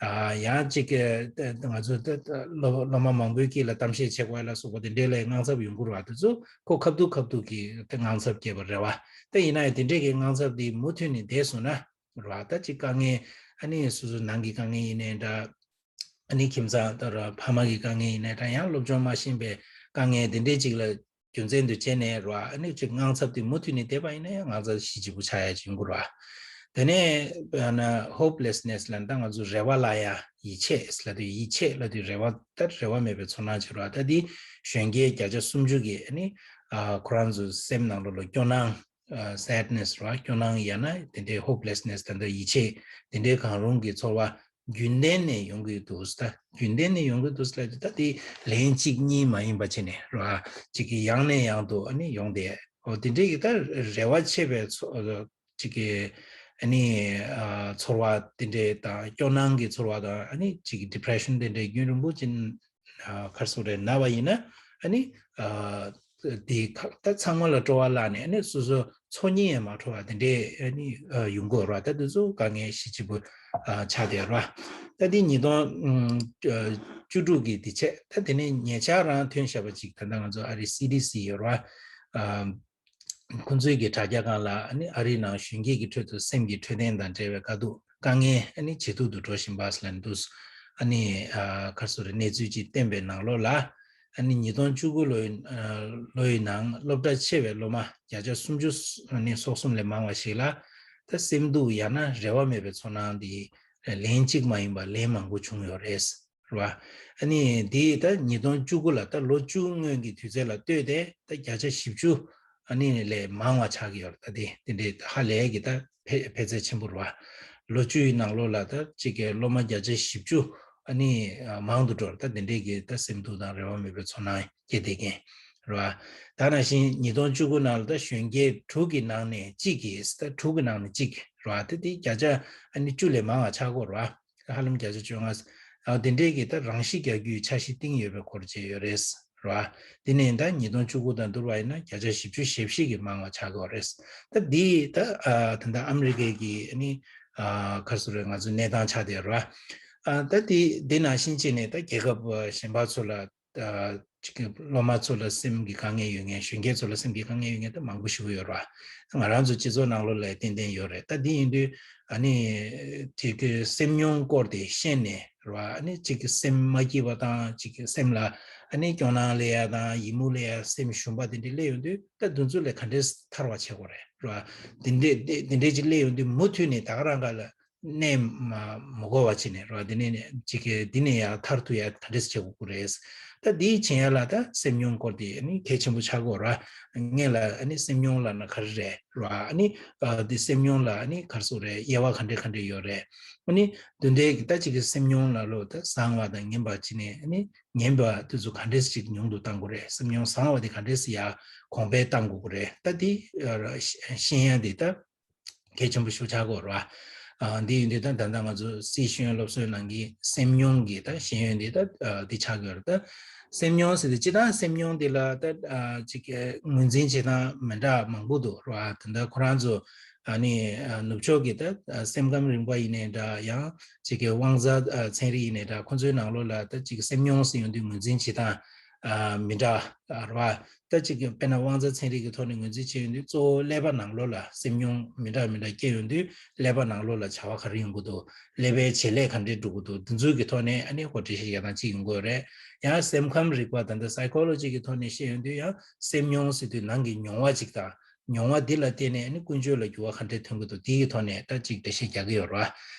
ཨ་ཡང་གཅིག་གི་ང་ཚོ་ད་སློབ་སློབ་མ་མང་པོའི་དཀྱིལ་ལ་གཏམ་བཤད་བྱེད་དགོས་ལ་སོགས་པ་དེ་འདྲའི་ལ་དངངས་འཚབ་ཡོང་གི་རེད་བ། དེ་ཚོ་ཁོ་ཁ་ཐུག་ཁ་ཐུག་གི་དངངས་འཚབ་སྐྱེས་པ་རེད་བ། ད་ཡིན་ན་ཡང་དེ་འདྲའི་གི་དངངས་འཚབ་དེ་མུ་མཐུད་ནས་བསྡད་སོང་ན་རེད་བ། ད་གཅིག་དཀའ་ངལ་ཨ་ནི་སོ་སོ་ནང་གི་དཀའ་ངལ་ཡིན་ནའི་འདྲ། ཨ་ནི་ཁྱིམ་ཚང་ལྟར་ཕ་མ་གི་དཀའ་ངལ་ཡིན་ནའི་འདྲ། ཡང་སློབ་སྦྱོང་མ་ཤེས་པའི་དཀའ་ངལ་དེ་འདྲའི་ཅིག་ལ་རྒྱུ་མཚན་དུ་བྱས་ནས་རེད་བ། ཨ་ནི་ཅིག་དངངས་འཚབ་དེ་མུ་མཐུད་ནས་བསྡད་པ་ཡིན་ན་ཡང་དངངས་འཚབ་གཞི་གཅིག་པུ་ཆགས་ཡ་ཅིག་ཡོང་གི་རེད་བ། དེ་ནས་ཨ་ན་ཧོབ་ལེ་སི་ནེ་སི་ལབ་ན་ད་ང་ཚོ་རེ་བ་བརླག་ཡ། ཡིད་ཆད་ལབ་དུས་ཡིད་ཆད་ལབ་དུས་རེ་བ་ད་རེ་བ་མེད་པའི་ཚོར་སྣང་ཅིག་རེད་བ། ད་འདི་གཞོན་སྐྱེས་བརྒྱ་ཆ་སུམ་ཅུ་གི་ཨ་ནི་ཨ་ཁོ་རང་ཚོ་སེམས་ནང་ལོགས་ལ་སྐྱོ་སྣང་། ཨ་སེད་ནེ་སི་རེད་བ། སྐྱོ་སྣང་ཡང་ན་དེ་འདྲའི་ཧོབ་ལེ་སི་ནེ་སི་ད་ལྟ་ཡིད་ཆད་དེ་འདྲའི་གང་རུང་གི་ཚོར་བ་རྒྱུན་ལྡན་ནས་ཡོང་གི་འདུག་ད་རྒྱུན་ལྡན་ནས་ཡོང་གི་འདུག་ལབ་དུས་ད་དེ་ལན་གཅིག་གཉིས་མ་ཡིན་པ་བྱས་ནས་རེད་བ། གཅིག་གི་ཡང་ནས་ཡང་དུ་ཨ་ནི་ཡོང་དེ། ཨོ་དེ་འདྲའི་གི་ད་རེ་བ་ཆད་པའི་ཚོ་གཅིག་གི་ཨ་ནི་ཨ་ཚོར་བ་དེ་འདྲའི་དང་སྐྱོ་སྣང་གི་ཚོར་བ་དང་ཨ་ནི་གཅིག་གི་ཌི་པི་རེ་ཤན་དེ་འདྲའི་རྒྱུན་རིང་པོ་ཅིག་ཨ་ག་རེ་ཟེར་དགོས་རེད། ན་བ་ཡིན་ན་ཨ་ནི་ཨ་དེ་ཁ་ད་ཚང་མ་ལ་སྤྲོ་བ་བརླག་ནས་ཨ་ནི་སོ་སོ་འཚོ་སྙིང་ཡང་མ་བྲོ་བ་དེ་འདྲའི་ཨ་ནི་ཨ་ཡོང་གི་ཡོད་རེད་བ། ད་དེ་ཚོ་དཀའ་ངལ་གཞི་གཅིག་པུ་ཨ་ཆགས་བསྡད་ཡོད་རེད་བ། ད་དེ་ཉིས་སྟོང་ཨ་བཅུ་དྲུག་གི་དེ་བྱས། ད་དེ་ནས་ཉེ་ཆར་རང་ཐོན་བཞག་པ་ཅིག་ད་ལྟ་ང་ཚོ་ཨ་རི་སི་ཌི་སི་ཡོད་རེད་བ། ཨ་ཁོང་ཚོའི་གི་དྲ་རྒྱ་སྒང་ལ་ཨ་ནི་ཨ་རིའི་ནང་གཞོན་སྐྱེས་ཀྱི་ཁྲོད་དུ་སེམས་ཀྱི་འཕྲོད་བསྟེན་དང་འབྲེལ་བའི་དཀའ་སྡུག་དཀའ་ངལ་ཨ་ནི་ཇེ་སྡུག་ཏུ་འགྲོ་བཞིན་པ་ལབ་འདུག་ཨ་ནི་ཨ་ག་རེ་ཟེར་དགོས་རེད། གནས་ཚུལ་ཅིག་བསྟན་པའི་ནང་ལོགས་ལ་ཨ་ནི་ཉིས་སྟོང་བཅུ་དགུ་ལོའི་ཨ་ལོའི་ནང་སློབ་གྲྭ་ཆེ་བའི་སློབ་མ་བརྒྱ་ཆ་སུམ་ཅུ་ཨ་ནི་སོ་གསུམ་ལས་མང་བ་ཞིག་ལ་ད་སེམས་སྡུག་ཡང་ན་རེ་བ་མེད་པའི་ཚོར་སྣང་འདི་ལན་གཅིག་མ་ཡིན་པར་ལན་མང་པོ་བྱུང་ཡོད་རེད། རེད་བ། ཨ་ནི་དེ་ད་ཉིས་སྟོང་བཅུ་དགུ་ལ་ད་ལོ་བཅུ་སྔོན་གྱི་དུས་ཚོད་ལ་ལྟོས་ཏེ་ད་བརྒྱ་ཆ་བཞི་བཅུ་ཨ་ནི་ལས་མང་བ་ཆགས་ཀྱི་ཡོད་རེད། ད་དེ་དེ་འདྲའི་ཧ་ལས་ཀྱི་ད་འཕེལ་འཕེལ་ཚད་ཆེན་པོ་རེད་བ། ལོ་བཅུ་ཡི་ནང་ལོགས་ལ་ད་གཅིག་གི་སློབ་མ་བརྒྱ་ཆ་བཞི་བཅུ་ཨ་ནི་མང་དུ་འགྲོ་རེད། ད་དེ་འདྲའི་གི་ད་སེམས་སྡུག་དང་རེ་བ་མེད་པའི་ཚོར་སྣང་སྐྱེ་བསྡད་མཁན་རེད་བ། ད་ནང་བཞིན་ཉིས་སྟོང་བཅུ་དགུ་ནང་ལ་ད་གཞོན་སྐྱེས་དྲུག་གི་ནང་ནས་གཅིག་གིས་ད་དྲུག་གི་ནང་ནས་གཅིག་རེད་བ། ད་དེ་བརྒྱ་ཆ་ཨ་ནི་བཅུ་ལས་མང་བ་ཆགས་ཀྱི་ཡོད་རེད་བ། ཧ་ལམ་བརྒྱ་ཆ་བཅོ་ལྔ། ཨ་དེ་འདྲའི་གི་ད་རང་ཤི་རྒྱག་རྒྱུའི་འཆར་གཞི་བཏིང་ཡོད་པའི་སྐོར་བྱས་ཡོད་རེད། རེད་བ། དེ་ནས་ད་ཉིས་སྟོང་བཅུ་དགུ་དང་བསྡུར་བ་ཡིན་ན་བརྒྱ་ཆ་བཞི་བཅུ་ཞེ་བཞི་གི་མང་བ་ཆགས་ཀྱི་ཡོད་རེད། ད་འདི་ད་ཨ་ད་ལྟ་ཨ་མི་རི་ཀའི་གི་ཨ་ནི་ཨ་ག་རེ་ཟེར་དགོས་རེད། ང་ཚོའི་གནས་སྟངས་ཆགས་བསྡད་ཡོད་རེད་བ། ཨ་ད་དེ་དེ་ནང་བཞིན་བྱས་ནས་ད་རྒྱལ་ཁབ་གཞན་པ་ཚོ་ལ་ཨ་ཅིག་སློབ་མ་ཚོ་ལ་སེམས་ཀྱི་དཀའ་ངལ་ཡོད་མཁན། གཞོན་སྐྱེས་ཚོ་ལ་སེམས་ཀྱི་དཀའ་ངལ་ཡོད་མཁན་ད་མང་པོ་ཞིག་ཡོད་རེད་བ། ང་རང་ཚོ་སྤྱི་ཚོགས་ནང་ལོགས་ལ་ཏན་ཏན་ཡོད་རེད། ད་འདི་ཡིན་དུས་ཨ་ནི་ཅིག་གི་སེམས་མྱོང་སྐོར་དེ་ཤེས་ནས་རེད་བ། ཨ་ནི་ཅིག་གི་སེམས་མ་སྐྱིད་པ་དང་ཅིག་གི་སེམས་ལ་ཨ་ནི་སྐྱོ་སྣང་སླེབས་ཡ་དང་ཡི་མུག་སླེབས་ཡ། སེམས་ཞུམ་པ་དེ་འདྲ་སླེབས་ཡོང་དུས་ད་དེ་ཚོ་ལས་ག་འདྲས་ཐར་བ་བྱེད་དགོས་རེད་རེད་བ། དེ་འདྲས་དེ་དེ་འདྲས་ཅིག་སླེབས་ཡོང་དུས་མུ་མཐུད་ནས་ད་ག་རང་ག་ལ་གནས་མ་མ་དགོས་པ་བྱས་ནས་རེད་བ། འདི་ནས་ཅིག་གི་འདི་ནས་ཡར་ཐར་ཐུབ་ཡ་ག་འདྲས་བྱེད་དགོས་ཀྱི་རེད། ད་འདི་བྱེད་ཡ་ལ་ད་སེམས་མྱོང་སྐོར་དེ་ཨ་ནི་གལ་ཆེན་པོ་ཆགས་ཀྱི་ཡོད་རེད་བ། སྔོན་ལ་ཨ་ནི་སེམས་མྱོང་ལབ་ན་ག་རེ་རེད་རེད་བ། ཨ་ནི་ཨ་འདི་སེམས་མྱོང་ལ་ཨ་ནི་ག་རེ་ཟེར་དགོས་རེད། དབྱེ་བ་ག་འདྲས་ག་འདྲས་ཡོད་རེད། ཨ་ནི་འདི་འདྲའི་གི་ད་ཅིག་གི་སེམས་མྱོང་ལ་ལོ་ད་བཟང་བ་དང་ངན་པ་བྱས་ནས་ཨ་ནི་ངན་པ་དེ་ཚོ་ག་འདྲས་ཅིག་ཉུང་དུ་གཏང་དགོས་རེད། སེམས་མྱོང་བཟང་བ་དེ་ག་འདྲས་ཡར་གོང་འཕེལ་གཏང་དགོས་ཀྱི་རེད། ད་འདི་ཨ་ཤེས་ཡ་འདི་ད་གལ་ཆེན་པོ་ཞིག་ཆགས་ཀྱི་ཡོད་རེད་བ། ཨ་འདི་ཡིན་དུས་ད་ད་ལྟ་ང་ཚོ་སཱི་ཤེས་ཡོན་སློབ་གསོའི་ནང་གི་སེམས་མྱོང་གི་ད་ཤེས་ཡོན་འདི་ད་ཨ་འདི་ཆགས་ཀྱི་ཡོད་རེད། ད་སེམས་མྱོང་ཟེར་དུས་སྤྱིར་བཏང་སེམས་མྱོང་འདི་ལ་ད་ཨ་ཅིག་ངོས་འཛིན་བྱེད་སྟངས་མི་འདྲ་མང་པོ་འདུག་རེད་བ། ད་ལྟ་ཁོ་རང་ཚོ་ཨ་ནི་ཨ་ནུབ་ཕྱོགས་ཀྱི་ད་ཨ་སེམས་ཁམས་རིག་པ་ཡིན་ནའི་འདྲ། ཡང་ཅིག་གི་དབང་རྩ་ཨ་ཚན་རིག་ཡིན་ནའི་འདྲ། ཁོ་ཚོའི་ནང་ལོགས་ལ་ད་ཅིག་སེམས་མྱོང་ཟེར་ཡོང་དུས་ངོས་འཛིན་བྱེད་སྟངས་ཨ་མི་འདྲ་རེད་བ། ད་ཅིག་གི་དཔེར་ན་དབང་རྩ་ཚན་རིག་གི་ཐོག་ནས་ངོས་འཛིན་བྱས་ཡོང་དུས་གཙོ་བོ་ཀླད་པ་ནང་ལོགས་ལ་སེམས་མྱོང་མི་འདྲ་མི་འདྲ་སྐྱེ་ཡོང་དུས་ཀླད་པ་ནང་ལོགས་ལ་བྱ་བ་ག་རེ་ཡོང་གི་འདུག་ཀླད་པའི་བྱེད་ལས་ག་འདྲས་འགྲོ་གི་འདུག་འདི་ཚོའི་གི་ཐོག་ནས་ཨ་ནི་ཁོ་འགྲེལ་བཤད་རྒྱག་སྟངས་གཅིག་ཡོང་གི་ཡོད་རེད། ཡང་སེམས་ཁམས་རིག་པ་ད་ལྟ་སའི་ཁོ་ལོ་ཇི་གི་ཐོག་ནས་བཤད་ཡོང་དུས་ཡང་སེམས་མྱོང་ཟེར་དུས་ནང་གི་མྱོང་བ་ཅིག་དང་། མྱོང་བ་འདི་ལ་བརྟེན་ནས་ཨ་ནི་ཀུན་སྤྱོད་ལ་འགྱུར་བ་ག་འདྲས་ཐོན་གྱི་འདུག་འདི་གི་ཐོག་ནས་ད་ཅིག་འགྲེལ་བཤད་རྒྱག་གི་ཡོད་རེད་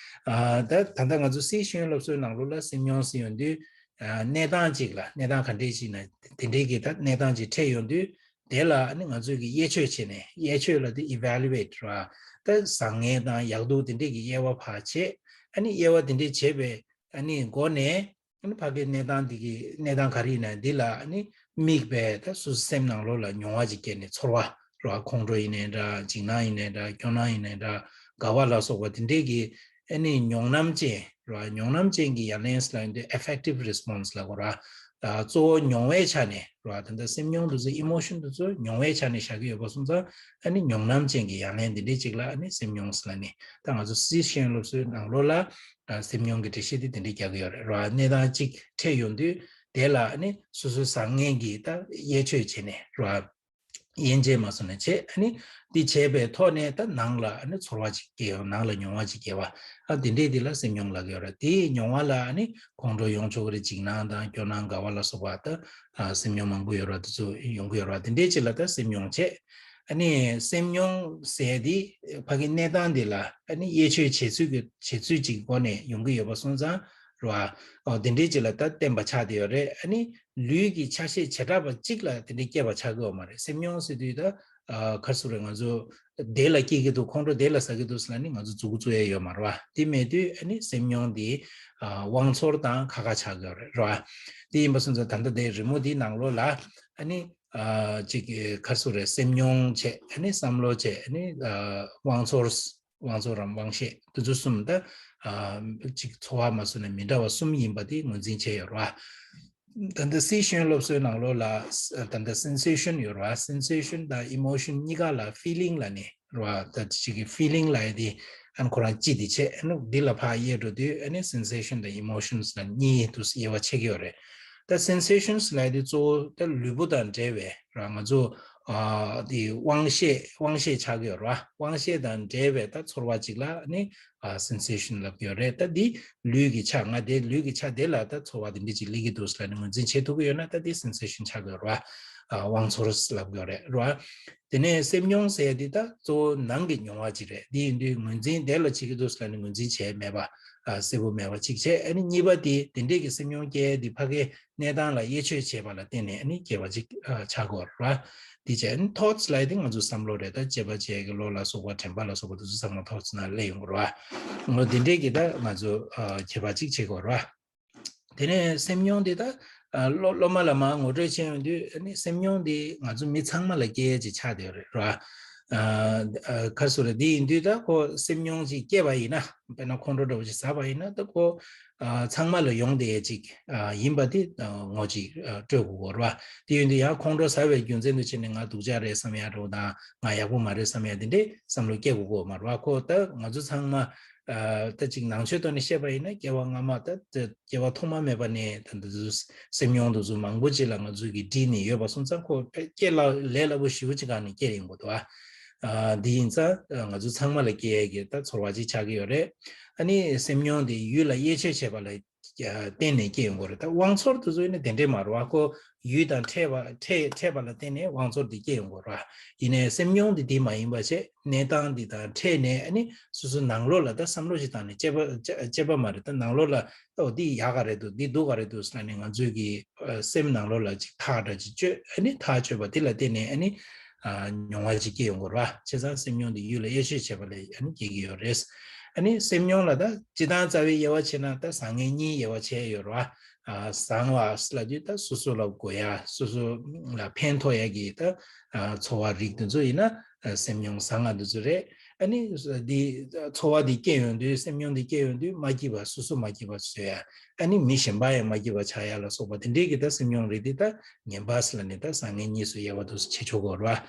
ཨ་ད་ད་ལྟ་ང་ཚོ་སྲིད་ཤེས་ཡོན་སློབ་གསོའི་ནང་ལོགས་ལ་སེམས་མྱོང་ཟེར་ཡོང་དུས། ཨ་གནས་སྟངས་གཅིག་ལ་གནས་སྟངས་ག་འདྲས་ཤིག་ན་དེ་འདྲས་ཀྱི་ད་གནས་སྟངས་གཅིག་འཕྲད་ཡོང་དུས། དེ་ལ་ཨ་ནི་ང་ཚོས་ཀྱི་དབྱེ་ཆོས་བྱས་ནས། དབྱེ་ཆོས་ལབ་དུས་evaluate ར། ད་བཟང་ངན་དང་ཡག་སྡུག་དེ་འདྲས་ཀྱི་དབྱེ་བ་ཕར་བྱས། ཨ་ནི་དབྱེ་བ་དེ་འདྲས་བྱས་པའི་ཨ་ནི་སྒོ་ནས། ཨ་ནི་ཕ་གིའི་གནས་སྟངས་འདི་གི་གནས་སྟངས་ག་རེ་ཡིན་ན་འདི་ལ་ཨ་ནི་དམིགས་པའི་ད་སོ་སོའི་སེམས་ནང་ལོགས་ལ་མྱོང་བ་ཅིག་སྐྱེས་ནས། ཚོར་བ་ར། ཁོང་ཁྲོ་ཡིན་ནའི་འདྲ། འཇིགས་སྣང་ཡིན་ནའི་འདྲ། སྐྱོ་སྣང་ཡིན་ནའི་འདྲ། དགའ་བ་ལ་སོགས་པ་དེ་འདྲས་ཀྱི་ཨ་ནི་མྱོང་སྣང་ཅན་ར། མྱོང་སྣང་ཅན་གྱི་ཡ་ལན་ལབ་ཡོང་དུས་affective response ལབ་དགོས་ར། གཙོ་བོ་མྱོང་བའི་ཆ་ནས་ར། ད་ལྟ་སེམས་མྱོང་དེ་ཚོ། emotion དེ་ཚོ་མྱོང་བའི་ཆ་ནས་བཞག་གི་ཡོད་པ་སོང་ཙང་། ཨ་ནི་མྱོང་སྣང་ཅན་གྱི་ཡ་ལན་འདི་འདྲས་ཅིག་ལ་ཨ་ནི་སེམས་མྱོང་ཟེར་ལབ་ནས། ད་ང་ཚོ་སྲིད་ཤེས་ཡོན་སློབ་གསོའི་ནང་ལོགས་ལ། ཨ་སེམས་མྱོང་གི་འགྲེལ་བཤད་དེ་དེ་འདྲས་རྒྱག་གི་ཡོད་རེད་ར། གནས་སྟངས་གཅིག་འཕྲད་ཡོང་དུས་དེ་ལ་ཨ་ནི་སོ་སོའི་བཟང་ངན་གྱི་ད་དབྱེ་ཆོས་བྱས་ནས་ར། དབྱེ་འབྱེད་མ་སོང་ནས་བྱས། ཨ་ནི་འདི་བྱས་པའི་ཐོག་ནས་ད་ནང་ལ་ཨ་ནི་ཚོར་བ་ཅིག་སྐྱེ་ཡོང་། ནང་ལ་མྱོང་བ་ཅིག་སྐྱེ་བ། ཨ་དེ་འདྲས་འདི་ལ་སེམས་མྱོང་ལབ་ཀྱི་ཡོད་རེད། དེའི་མྱོང་བ་ལ་ཨ་ནི་ཁོང་ཁྲོ་ཡོང་ཆོག་གི་རེད། འཇིགས་སྣང་དང་སྐྱོ་སྣང་དགའ་བ་ལ་སོགས་པ་ད་ཨ་སེམས་མྱོང་མང་པོ་ཡོད་རེད། དེ་ཚོ་ཡོང་གི་ཡོད་རེད། དེ་འདྲས་ཅིག་ལ་ད་སེམས་མྱོང་བྱས། ཨ་ནི་སེམས་མྱོང་ཟེར་དེ་ཕ་གི་གནས་སྟངས་འདི་ལ་ཨ་ནི་དབྱེ་ཆོས་བྱེད་ཚུལ་གྱི་བྱེད་ཚུལ་ཅིག་སྒོ་ནས་ཡོང་གི་ཡོད་པ་སོང་ཙང་ར། ཨོ་དེ་འདྲས་ཅིག་ལ་ད་བརྟེན་པ་ཆགས་བསྡད་ཡོད་རེད། ཨ་ནི་ལུས་ཀྱི་ཆ་ཤས་བྱེ་བྲག་པ་གཅིག་ལ་དེ་འདྲས་སྐྱེས་པ་ཆགས་ཀྱི་ཡོད་མ་རེད། སེམས་མྱོང་ཟེར་དུས་ད་ཨ་ག་རེ་ཟེར་དགོས་རེད། ང་ཚོ་དེ་ལ་སྐྱེ་གི་འདུག་ཁོང་ཁྲོ་དེ་ལ་ཟ་གི་འདུག་ཟེར་ལབ་ནས་ང་ཚོ་མཛུབ་གུ་བཙུགས་ཡ་ཡོད་མ་རེད་བ། དེ་མེད་དུས་ཨ་ནི་སེམས་མྱོང་འདི་ཨ་དབང་ཚོར་དང་ཁ་ཁ་ཆགས་ཀྱི་ཡོད་རེད་ར། དེ་ཡིན་པ་སོང་ཙང་ད་ལྟ་དེ་རི་མོ་འདིའི་ནང་ལོགས་ལ་ཨ་ནི་ཨ་ཅིག་ག་རེ་ཟེར་དགོས་རེད། སེམས་མྱོང་བྱས། ཨ་ནི་བསམ་བློ་བྱས། ཨ་ནི་ཨ་དབང་ཚོར། དབང་ཚོར་རམ་དབང་ཤེས་དེ་ཚོ་གསུམ་ད། ཨ་ཅིག་ཚོར་བ་མ་སོང་ན་མི་འདྲ་བ་གསུམ་ཡིན་པ་དེ་ངོས་འཛིན་བྱས་ཡོད་རེད་བ། ད་ལྟ་སྲིད་ཤེས་ཡོན་སློབ་གསོའི་ནང་ལོགས་ལ་ད་ལྟ་sensation ཡོད་རེད་བ། sensation དང་emotion གཉིས་ཀ་ལ་feeling ལབ་ནས་རེད་བ། ད་ཅིག་གི་feeling ལབ་ཡ་དེ་ཨ་ནི་ཁོ་རང་སྤྱི་དེ་བྱས། ཨ་ནི་འདི་ལ་ཕར་དབྱེ་འགྲོ་དུས་ཨ་ནི་sensation དང་emotions ལ་གཉིས་དུ་དབྱེ་བ་ཕྱེ་གི་ཡོད་རེད། ད་sensations ལབ་ཡ་དེ་གཙོ་བོ་ད་ལུས་པོ་དང་འབྲེལ་བའི་ར། ང་ཚོ་ཨ་དེ་དབང་ཤེས། དབང་ཤེས་ཆགས་ཀྱི་ཡོད་རེད་བ། དབང་ཤེས་དང་འབྲེལ་བའི་ད་ཚོར་བ་ཅིག་ལ་ནི་ཨ་sensation ལབ་ཀྱི་ཡོད་རེད། ད་འདི་ལུས་ཀྱི་ཆ། ང་དེ་ལུས་ཀྱི་ཆ་དེ་ལ་ད་ཚོར་བ་དེ་འདྲ་ཅིག་སླེབས་ཀྱི་འདུག་ཟེར་ནས་ངོས་འཛིན་བྱེད་ཐུབ་ཀྱི་ཡོད་ན་ད་འདི་sensation ཆགས་ཀྱི་ཡོད་རེད་བ། ཨ་དབང་ཚོར་ལབ་ཀྱི་ཡོད་རེད་རེད་བ། དེ་ནས་སེམས་མྱོང་ཟེར་ཡ་འདི་ད་གཙོ་བོ་ནང་གི་མྱོང་བ་ཅིག་རེད། འདི་ཡིན་དུས་ངོས་འཛིན་དེ་ལ་བྱེད་ཀྱི་འདུག་ཟེར་ནས་ངོས་འཛིན་བྱས་མེད་པ། ཨ་གསལ་པོ་མེད་པ་གཅིག་བྱས། ཨ་ནི་གཉིས་པ་དེ་དེ་འདྲས་ཀྱི་སེམས་མྱོང་སྐྱེ་ཡ་དེ་ཕ་གིའི་གནས་སྟངས་ལ་དབྱེ་ཆོས་བྱས་པ་ལ་བརྟེན་ནས་ཨ་ནི་སྐྱེ་བ་ཅིག་ཨ་ཆགས་ཀྱི་ཡོད་རེད་བ། དེ་བྱས། ཨ་ནི་thoughts ལབ་ཡ་དེ་ང་ཚོ་བསམ་བློ་རེད། ད་དཔྱད་པ་བྱེད་ཀྱི་བློ་ལ་སོགས་པ། དྲན་པ་ལ་སོགས་པ་དེ་ཚོ་ཚང་མ་thoughts ནང་སླེབས་ཡོང་གི་རེད་བ། འོ་དེ་འདྲས་ཀྱི་ད་ང་ཚོ་ཨ་ཁྱད་པར་ཅིག་བྱེད་ཀྱི་ཡོད་རེད་བ། དེ་ནས་སེམས་མྱོང་དེ་ད་ཨ་སློབ་སློབ་མ་ལ་མར་ངོ་སྤྲོད་བྱས་ཡོང་དུས། ཨ་ནི་སེམས་མྱོང་དེ་ང་ཚོ་མི་ཚང་མ་ལ་སྐྱེ་ཡས་ཅིག་ཆགས་བསྡད་ཡོད་རེད་ར། ཨ་ཨ་ག་རེ་ཟེར་དགོས་རེད། དེ་ཡིན་དུས་ད་ཁོ་སེམས་མྱོང་ཅིག་སྐྱེས་པ་ཡིན་ན། དཔེར་ན་ཁོང་ཁྲོ་འདྲ་བོ་ཅིག་ཟ་བ་ཡིན་ན། ད་ཁོ་ཨ་ཚང་མ་ལ་ཡོང་བསྡད་ཡས་ཅིག་ཨ་ཡིན་པ་དེ་ཨ་ངོ་ཅིག་ཨ་སྤྲོད་དགོས་ཀྱི་ཡོད་རེད་བ། དེ་ཡིན་དུས་ཡང་ཁོང་ཁྲོ་ཟ་བའི་རྒྱུ་མཚན་དུ་བྱས་ནས་ང་སྡུག་ཅག་རེད་བསམ་ཡ་འདྲ་བོ་དང་། ང་ཡག་པོ་མ་རེད་བསམ་ཡ་དེ་འདྲའི་བསམ་བློ་སྐྱེ་དགོས་ཀྱི་ཡོད་མ་རེད་བ། ཁོ་ད་ང་ཚོ་ཚང་མ། ཨ་ད་ཅིག་ནང་ཆོས་ཐོག་ནས་བཤད་པ་ཡིན་ན། སྐྱེ་བ་སྔ་མ་ད་ད་སྐྱེ་བ་ཐོག་མ་མེད་པ་ནས་ད་འདི་ཚོ་སེམས་མྱོང་འདི་ཚོ་མང་པོ་ཅིག་ལ་ང་ཚོས་ཀྱིས་དཀྲིས་ནས་ཡོད་པ་སོང་ཙང་། ཁོ་དཔེ་སྐྱེ་ལ་ལས་སླ་པོ་ཞེ་པོ་ཅིག་སྒང་ནས་སྐྱེ་ཡོང་གི་འདུག་ཨ། ཨ་འདི་ཡིན་ཙང་ང་ཚོ་ཚང་མ་ལ་སྐྱེ་ཡས་ཀྱི་ད་ཚོར་བ་ཅིག་ཆགས་ཀྱི་ཡོད་རེད། ཨ་ནི་སེམས་མྱོང་དེ་ཡུལ་ལ་དབྱེ་ཆོས་བྱས་པ་ལ་བརྟེན་ནས་སྐྱེ་ཡོང་གི་རེད། ད་དབང་ཚོར་དེ་ཚོ་ཡིན་ན་དེ་འདྲས་མ་རེད་བ། ཁོ་ཡུལ་དང་འཕྲད་པ་འཕྲད་འཕྲད་པ་ལ་བརྟེན་ནས་དབང་ཚོར་དེ་སྐྱེ་ཡོང་གི་རེད་བ། ཡིན་ནའི་སེམས་མྱོང་འདི་དེ་མ་ཡིན་པ་བྱས། གནས་སྟངས་འདི་དང་འཕྲད་ནས་ཨ་ནི་སོ་སོ་ནང་ལོགས་ལ་ད་བསམ་བློ་ཞིག་བཏང་ནས། དཔྱད་པ་དཔྱད་པ་མ་རེད། ད་ནང་ལོགས་ལ་ཨོ་འདི་ཡག་ག་རེད་འདུག་འདི་སྡུག་ག་རེད་འདུག་ཟེར་ནས་ང་ཚོས་ཀྱི་ཨ་སེམས་ནང་ལོགས་ལ་ཅིག་ཐག་འདྲ་ཅིག་གཅོད། ཨ་ནི་ཐག་གཅོད་པ་དེ་ལ་བརྟེན་ནས་ཨ་ནི་ཨ་མྱོང་བ་ཅིག་སྐྱེ་ཡོང་གི་རེད་བ། བྱས་ཙང་སེམས་མྱོང་འདི་ཡུལ་ལ་དབྱེ་ཆོས་བྱས་པ་ལ་ཨ་ནི་སྐྱེ་གི་ཡོད་རེད། ཨ་ནི་སེམས་མྱོང་ལ་ད་སྤྱིར་བཏང་རྩ་བའི་དབྱེ་བ་ཕྱེ་ན་ད་བཟང་ངན་གཉིས་དབྱེ་བ་ཕྱེ་ཡོད་རེད་བ། ཨ་བཟང་བ་ལབ་དུས་ད་སོ་སོ་ལ་དགོས་ཡ། སོ་སོ་ལ་ཕན་ཐོགས་ཡ་གི་ད་ཨ་ཚོར་བ་རིགས་དེ་ཚོ་ཡིན་ན་ཨ་སེམས་མྱོང་བཟང་ང་དེ་ཚོ་རེད། ཨ་ནི་འདི་ཚོར་བ་འདི་སྐྱེ་ཡོང་དུས། སེམས་མྱོང་འདི་སྐྱེ་ཡོང་དུས་མ་སྐྱིད་པ། སོ་སོ་མ་སྐྱིད་པ་བཟོ་ཡ། ཨ་ནི་མི་གཞན་པ་ཡང་མ་སྐྱིད་པ་ཆགས་ཡ་ལ་སོགས་པ་དེ་འདྲའི་གི་ད་སེམས་མྱོང་རིགས་འདི་ད་ངན་པ་ཟེར་ལབ་ནས་ད་བཟང་ངན་གཉིས་སུ་དབྱེ་བ་དེ་ཚོ་ཕྱེ་ཆོག་གི་རེད་བ།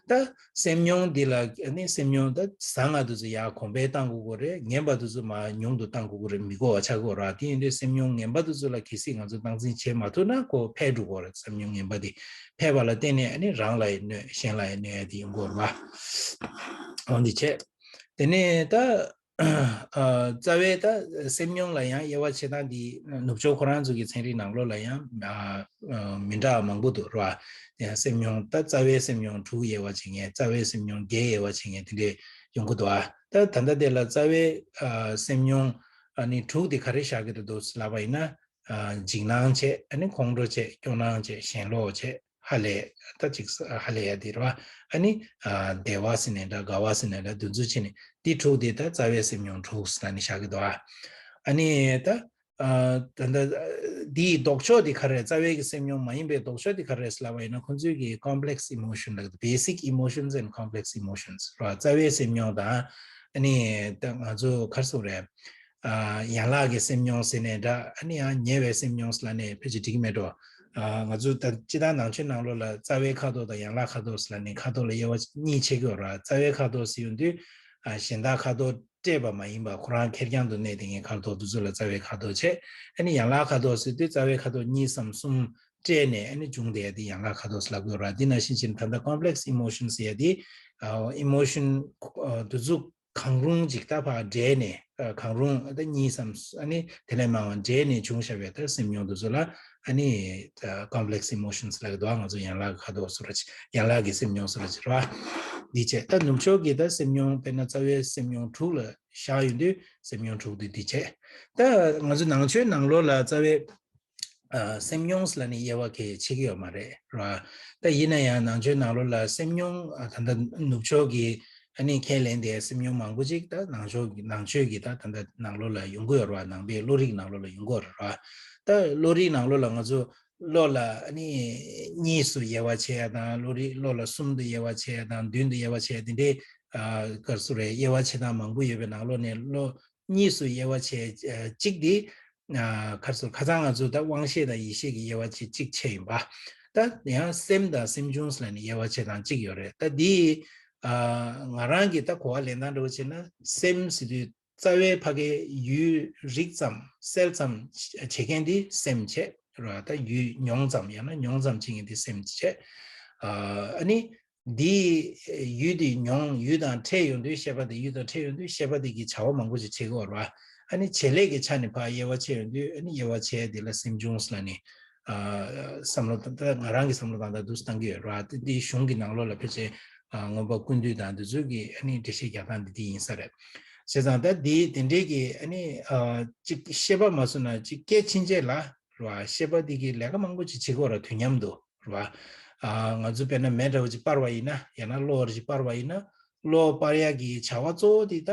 ད་སེམས་མྱོང་འདི་ལ་ཨ་ནི་སེམས་མྱོང་ད་བཟང་ང་དེ་ཚོ་ཡར་གོང་འཕེལ་གཏང་དགོས་ཀྱི་རེད། ངན་པ་དེ་ཚོ་མར་ཉུང་དུ་གཏང་དགོས་ཀྱི་རེད། མི་དགོས་པ་ཆགས་ཀྱི་ཡོད་རེད། དེ་ཡིན་དུས་སེམས་མྱོང་ངན་པ་དེ་ཚོ་ལ་གལ་སྲིད་ང་ཚོ་སྟངས་འཛིན་བྱེད་མ་ཐུབ་ན་ཁོ་འཕེལ་འགྲོ་གི་ཡོད་རེད། སེམས་མྱོང་ངན་པ་དེ་འཕེལ་བ་ལ་བརྟེན་ནས་ཨ་ནི་རང་ལ་ཡང་གནོད། གཞན་ལ་ཡང་གནོད་ཡ་དེ་ཡོང་གི་ཡོད་རེད་བ། འོ་འདི་བྱས། དེ་ནས་ད་ཨ་རྩ་བའི་ད་སེམས་མྱོང་ལ་ཡང་དབྱེ་བ་ཕྱེ་སྟངས་འདི་ནུབ་ཕྱོགས་ཁོ་རང་ཚོ་གི་ཚན་རིག་ནང་ལོགས་ལ་ཡང་ཨ་ཨ་མི་འདྲ་བ་མང་པོ་འདུག་རེད་བ། ཡང་སེམས་མྱོང་ད་རྩ་བའི་སེམས་མྱོང་དྲུག་དབྱེ་བ་ཕྱེ་མཁན། རྩ་བའི་སེམས་མྱོང་བརྒྱད་དབྱེ་བ་ཕྱེ་མཁན་དེ་འདྲས་ཡོང་གི་འདུག་ཨ། ད་ད་ལྟ་དེ་ལ་རྩ་བའི་ཨ་སེམས་མྱོང་ ཨ་ནི་དྲུག་དེ་ག་རེ་བཞག་གི་འདུག་ལབ་པ་ཡིན་ན། ཨ་འཇིགས་སྣང་བྱས། ཨ་ནི་ཁོང་ཁྲོ་བྱས། སྐྱོ་སྣང་བྱས། ཞེན་ལོག་བྱས། ཧ་ལས། ད་ཅིག་ཧ་ལས་ཡ་དེ་རེད་བ། ཨ་ནི་ཨ་བདེ་བ་ཟེར་ནའི་འདྲ། དགའ་བ་ཟེར་ནའི་འདྲ། འདི་ཚོ་བྱས་ནས་འདི་དྲུག་དེ་ད་རྩ་བའི་སེམས་མྱོང་དྲུག་ཟེར་ནས་བཞག་གི་འདུག་ཨ། ཨ་ནི་ད་ཨ་ད་ད་འདིའི་ལྡོག་ཕྱོགས་དེ་ག་རེ། རྩ་བའི་གི་སེམས་མྱོང་མ་ཡིན་པའི་ལྡོག་ཕྱོགས་དེ་ག་རེ་ལབ་པ་ཡིན་ན། ཁོང་ཚོའི་གི་complex emotion་ལབ། basic emotions and complex emotions་རེད་བ། རྩ་བའི་སེམས་མྱོང་དང་། ཨ་ནི་ད་ང་ཚོ་ག་རེ་ཟེར་དགོས་རེད། ཨ་ཡན་ལག་གི་སེམས་མྱོང་ཟེར་ནའི་འདྲ། ཨ་ནི་ཡང་ཉེ་བའི་སེམས་མྱོང་ཟེར་ལབ་ནའི་ཕལ་ཆེར་འགྲིག་གི་མེད་འགྲོ། ཨ་ང་ཚོ་ད་སྤྱིར་བཏང་ནང་ཆོས་ནང་ལོགས་ལ་རྩ་བའི་ཁ་དོག་དང་ཡན་ལག་ཁ་དོག་ཟེར་ལབ་ནའི་ཁ་དོག་ལ་དབྱེ་བ་གཉིས་ཕྱེ་གི་ཡོད་རེད་བ། རྩ་བའི་ཁ་དོག་ཟེར་ཡོང་དུས། ཨ་གཞན་དག་ཁ་དོག་སྤྲད་པ་མ་ཡིན་པ། ཁོ་རང་ཁེར་རྐྱང་དུ་གནས་བསྡད་མཁན་ཁ་དོག་དེ་ཚོ་ལ་རྩ་བའི་ཁ་དོག་བྱས། ཨ་ནི་ཡན་ལག་ཁ་དོག་ཟེར་དུས་རྩ་བའི་ཁ་དོག་གཉིས་སམ་གསུམ་སྤྲད་ནས་ཨ་ནི་བྱུང་བསྡད་ཡ་དེ་ཡན་ལག་ཁ་དོག་ཟེར་ལབ་ཀྱི་ཡོད་རེད། འདི་ནང་བཞིན་བྱས་ནས་ད་ལྟ་complex emotion་ཟེར་ཡ་དེ་ཨ་emotion་ཨ་དེ་ཚོ་གང་རུང་ཅིག་ད་ཕར་འདྲེས་ནས། ཨ་གང་རུང་ད་གཉིས་སམ་ཨ་ནི་དེ་ལས་མང་བ་འདྲེས་ནས་བྱུང་བཞག་པའི་ད་སེམས་མྱོང་དེ་ཚོ་ལ་ཨ་ནི་ད་complex emotions་ལབ་ཀྱི་འདུག་ང་ཚོ་ཡན་ལག་གི་ཁ་དོག་ཟེར་ར་ཅིག་ཡན་ལག་གི་སེམས་མྱོང་ཟེར་ར་ཅིག་རེད་བ། འདི་བྱས། ད་ནུབ་ཕྱོགས་ཀྱི་ད་སེམས་མྱོང་དཔེར་ན་རྩ་བའི་སེམས་མྱོང་དྲུག་ལ་བཞག་ཡོང་དུས་སེམས་མྱོང་དྲུག་དེ་འདི་བྱས། ད་ང་ཚོ་ནང་ཆོས་ནང་ལོགས་ལ་རྩ་བའི་ཨ་སེམས་མྱོང་ལབ་ནས་དབྱེ་བ་གལ་ཆེ་གི་ཡོད་མ་རེད་ར། ད་ཡིན་ན་ཡང་ནང་ཆོས་ནང་ལོགས་ལ་སེམས་མྱོང་ཨ་ད་ལྟ་ནུབ་ཕྱོགས་ཀྱི་ཨ་ནི་ཁས་ལེན་དེ་སེམས་མྱོང་མང་པོ་ཅིག་ད་ནང་ཕྱོགས་ཀྱི་ནང་ཆོས་ཀྱི་ད་ད་ལྟ་ནང་ལོགས་ལ་ཡོང་གི་ཡོད་རེད་བ། ནང་པའི་བློ་རིག་ནང་ལོགས་ལ་ཡོང་གི་ཡོད་རེད་བ། ད་བློ་རིག་ནང་ལོགས་ལ་ང་ཚོ་བློ་ལ་ཨ་ནི་གཉིས་སུ་དབྱེ་བ་ཕྱེ་ཡ་དང་། བློ་རིག་བློ་ལ་གསུམ་དུ་དབྱེ་བ་ཕྱེ་ཡ་དང་། བདུན་དུ་དབྱེ་བ་ཕྱེ་ཡ་དེ་འདྲའི་ཨ་ག་རེ་ཟེར་དགོས་རེད། དབྱེ་བ་ཕྱེ་སྟངས་མང་པོ་ཡོད་པའི་ནང་ལོགས་ནས་བློ་གཉིས་སུ་དབྱེ་བ་ཕྱེ་ཡ་གཅིག་དེ། ཨ་ག་རེ་ཟེར། ཁ་སང་ང་ཚོ་ད་དབང་ཤེས་དང་ཡིད་ཤེས་ཀྱི་དབྱེ་བ་ཕྱེ་གཅིག་ཕྱེ་ཡིན་པ། ད་ཡང་སེམས་དང་སེམས་བྱུང་ཟེར་ནས་དབྱེ་བ་ཕྱེ་སྟངས་གཅིག་ཡོད་རེད། ད་འདི་ཨ་ང་རང་གི་ད་གོ་བ་ལེན་སྟངས་འདྲ་བོ་བྱས་ན། སེམས་ཟེར་དུས་རྩ་བའི་ཕ་གའི་ཡུལ་རིག་ཙམ་གསལ་ཙམ་བྱེད་མཁན་དེ་སེམས་བྱས་ར། ད་ཡུལ་མྱོང་ཙམ་ཡང་ན་མྱོང་ཙམ་བྱེད་མཁན་དེ་སེམས་བྱས། ཨ་ནི་འདིའི་ཡུལ་དེ་མྱོང་། ཡུལ་དང་འཕྲད་ཡོང་དུས་ཤེས་པ་དེ། ཡུལ་དང་འཕྲད་ཡོང་དུས་ཤེས་པ་དེ་གིས་བྱ་བ་མང་པོ་ཞིག་བྱེད་ཀྱི་ཡོད་རེད་བ། ཨ་ནི་བྱེད་ལས་ཀྱི་ཆ་ནས་ཕར་དབྱེ་བ་ཕྱེ་ཡོང་དུས། ཨ་ནི་དབྱེ་བ་ཕྱེ་དེ་ལ་སེམས་བྱུང་ཟེར་ལབ་ནས། ཨ་བསམ་བློ་ད་ལྟ་ང་རང་གི་བསམ་བློ་དང་ད་འདུག་སེ་བཏང་གི་ཡོད་རེད་བ། དེ་འདི་གཞུང་གི་ནང་ལོགས་ལ་ཕལ་ཆེར་ཨ་མངོན་པ་ཀུན་བཏུས་དང་འདི་ཚོའི་གི་ཨ་ནི་འགྲེལ་བཤད་རྒྱག་སྟངས་འདི་འདི་ཡིན་ས་རེད། བྱས་ཙང་ད་འདི་དེ་འདྲའི་གི་ཨ་ནི་ཨ་ཅིག་ཤེས་པ་མ་བཟོ་ན་ཅིག་སྐད་ཕྱིན་ཆད་ལ་རེད་བ། ཤེས་པ་འདི་གི་ལས་ཀ་མང་པོ་ཅིག་བྱེད་ཀྱི་ཡོད་རེད། དུས་མཉམ་དུ་རེད་བ། ཨ་ང་ཚོ་དཔེར་ན་མེ་འདྲ་བོ་ཅིག་སྤར་བ་ཡིན་ན། ཡང་ན་གློག་རེ་ཅིག་སྤར་བ་ཡིན་ན། གློག་སྤར་ཡག་གི་བྱ་བ་གཙོ་བོ་དེ་ད་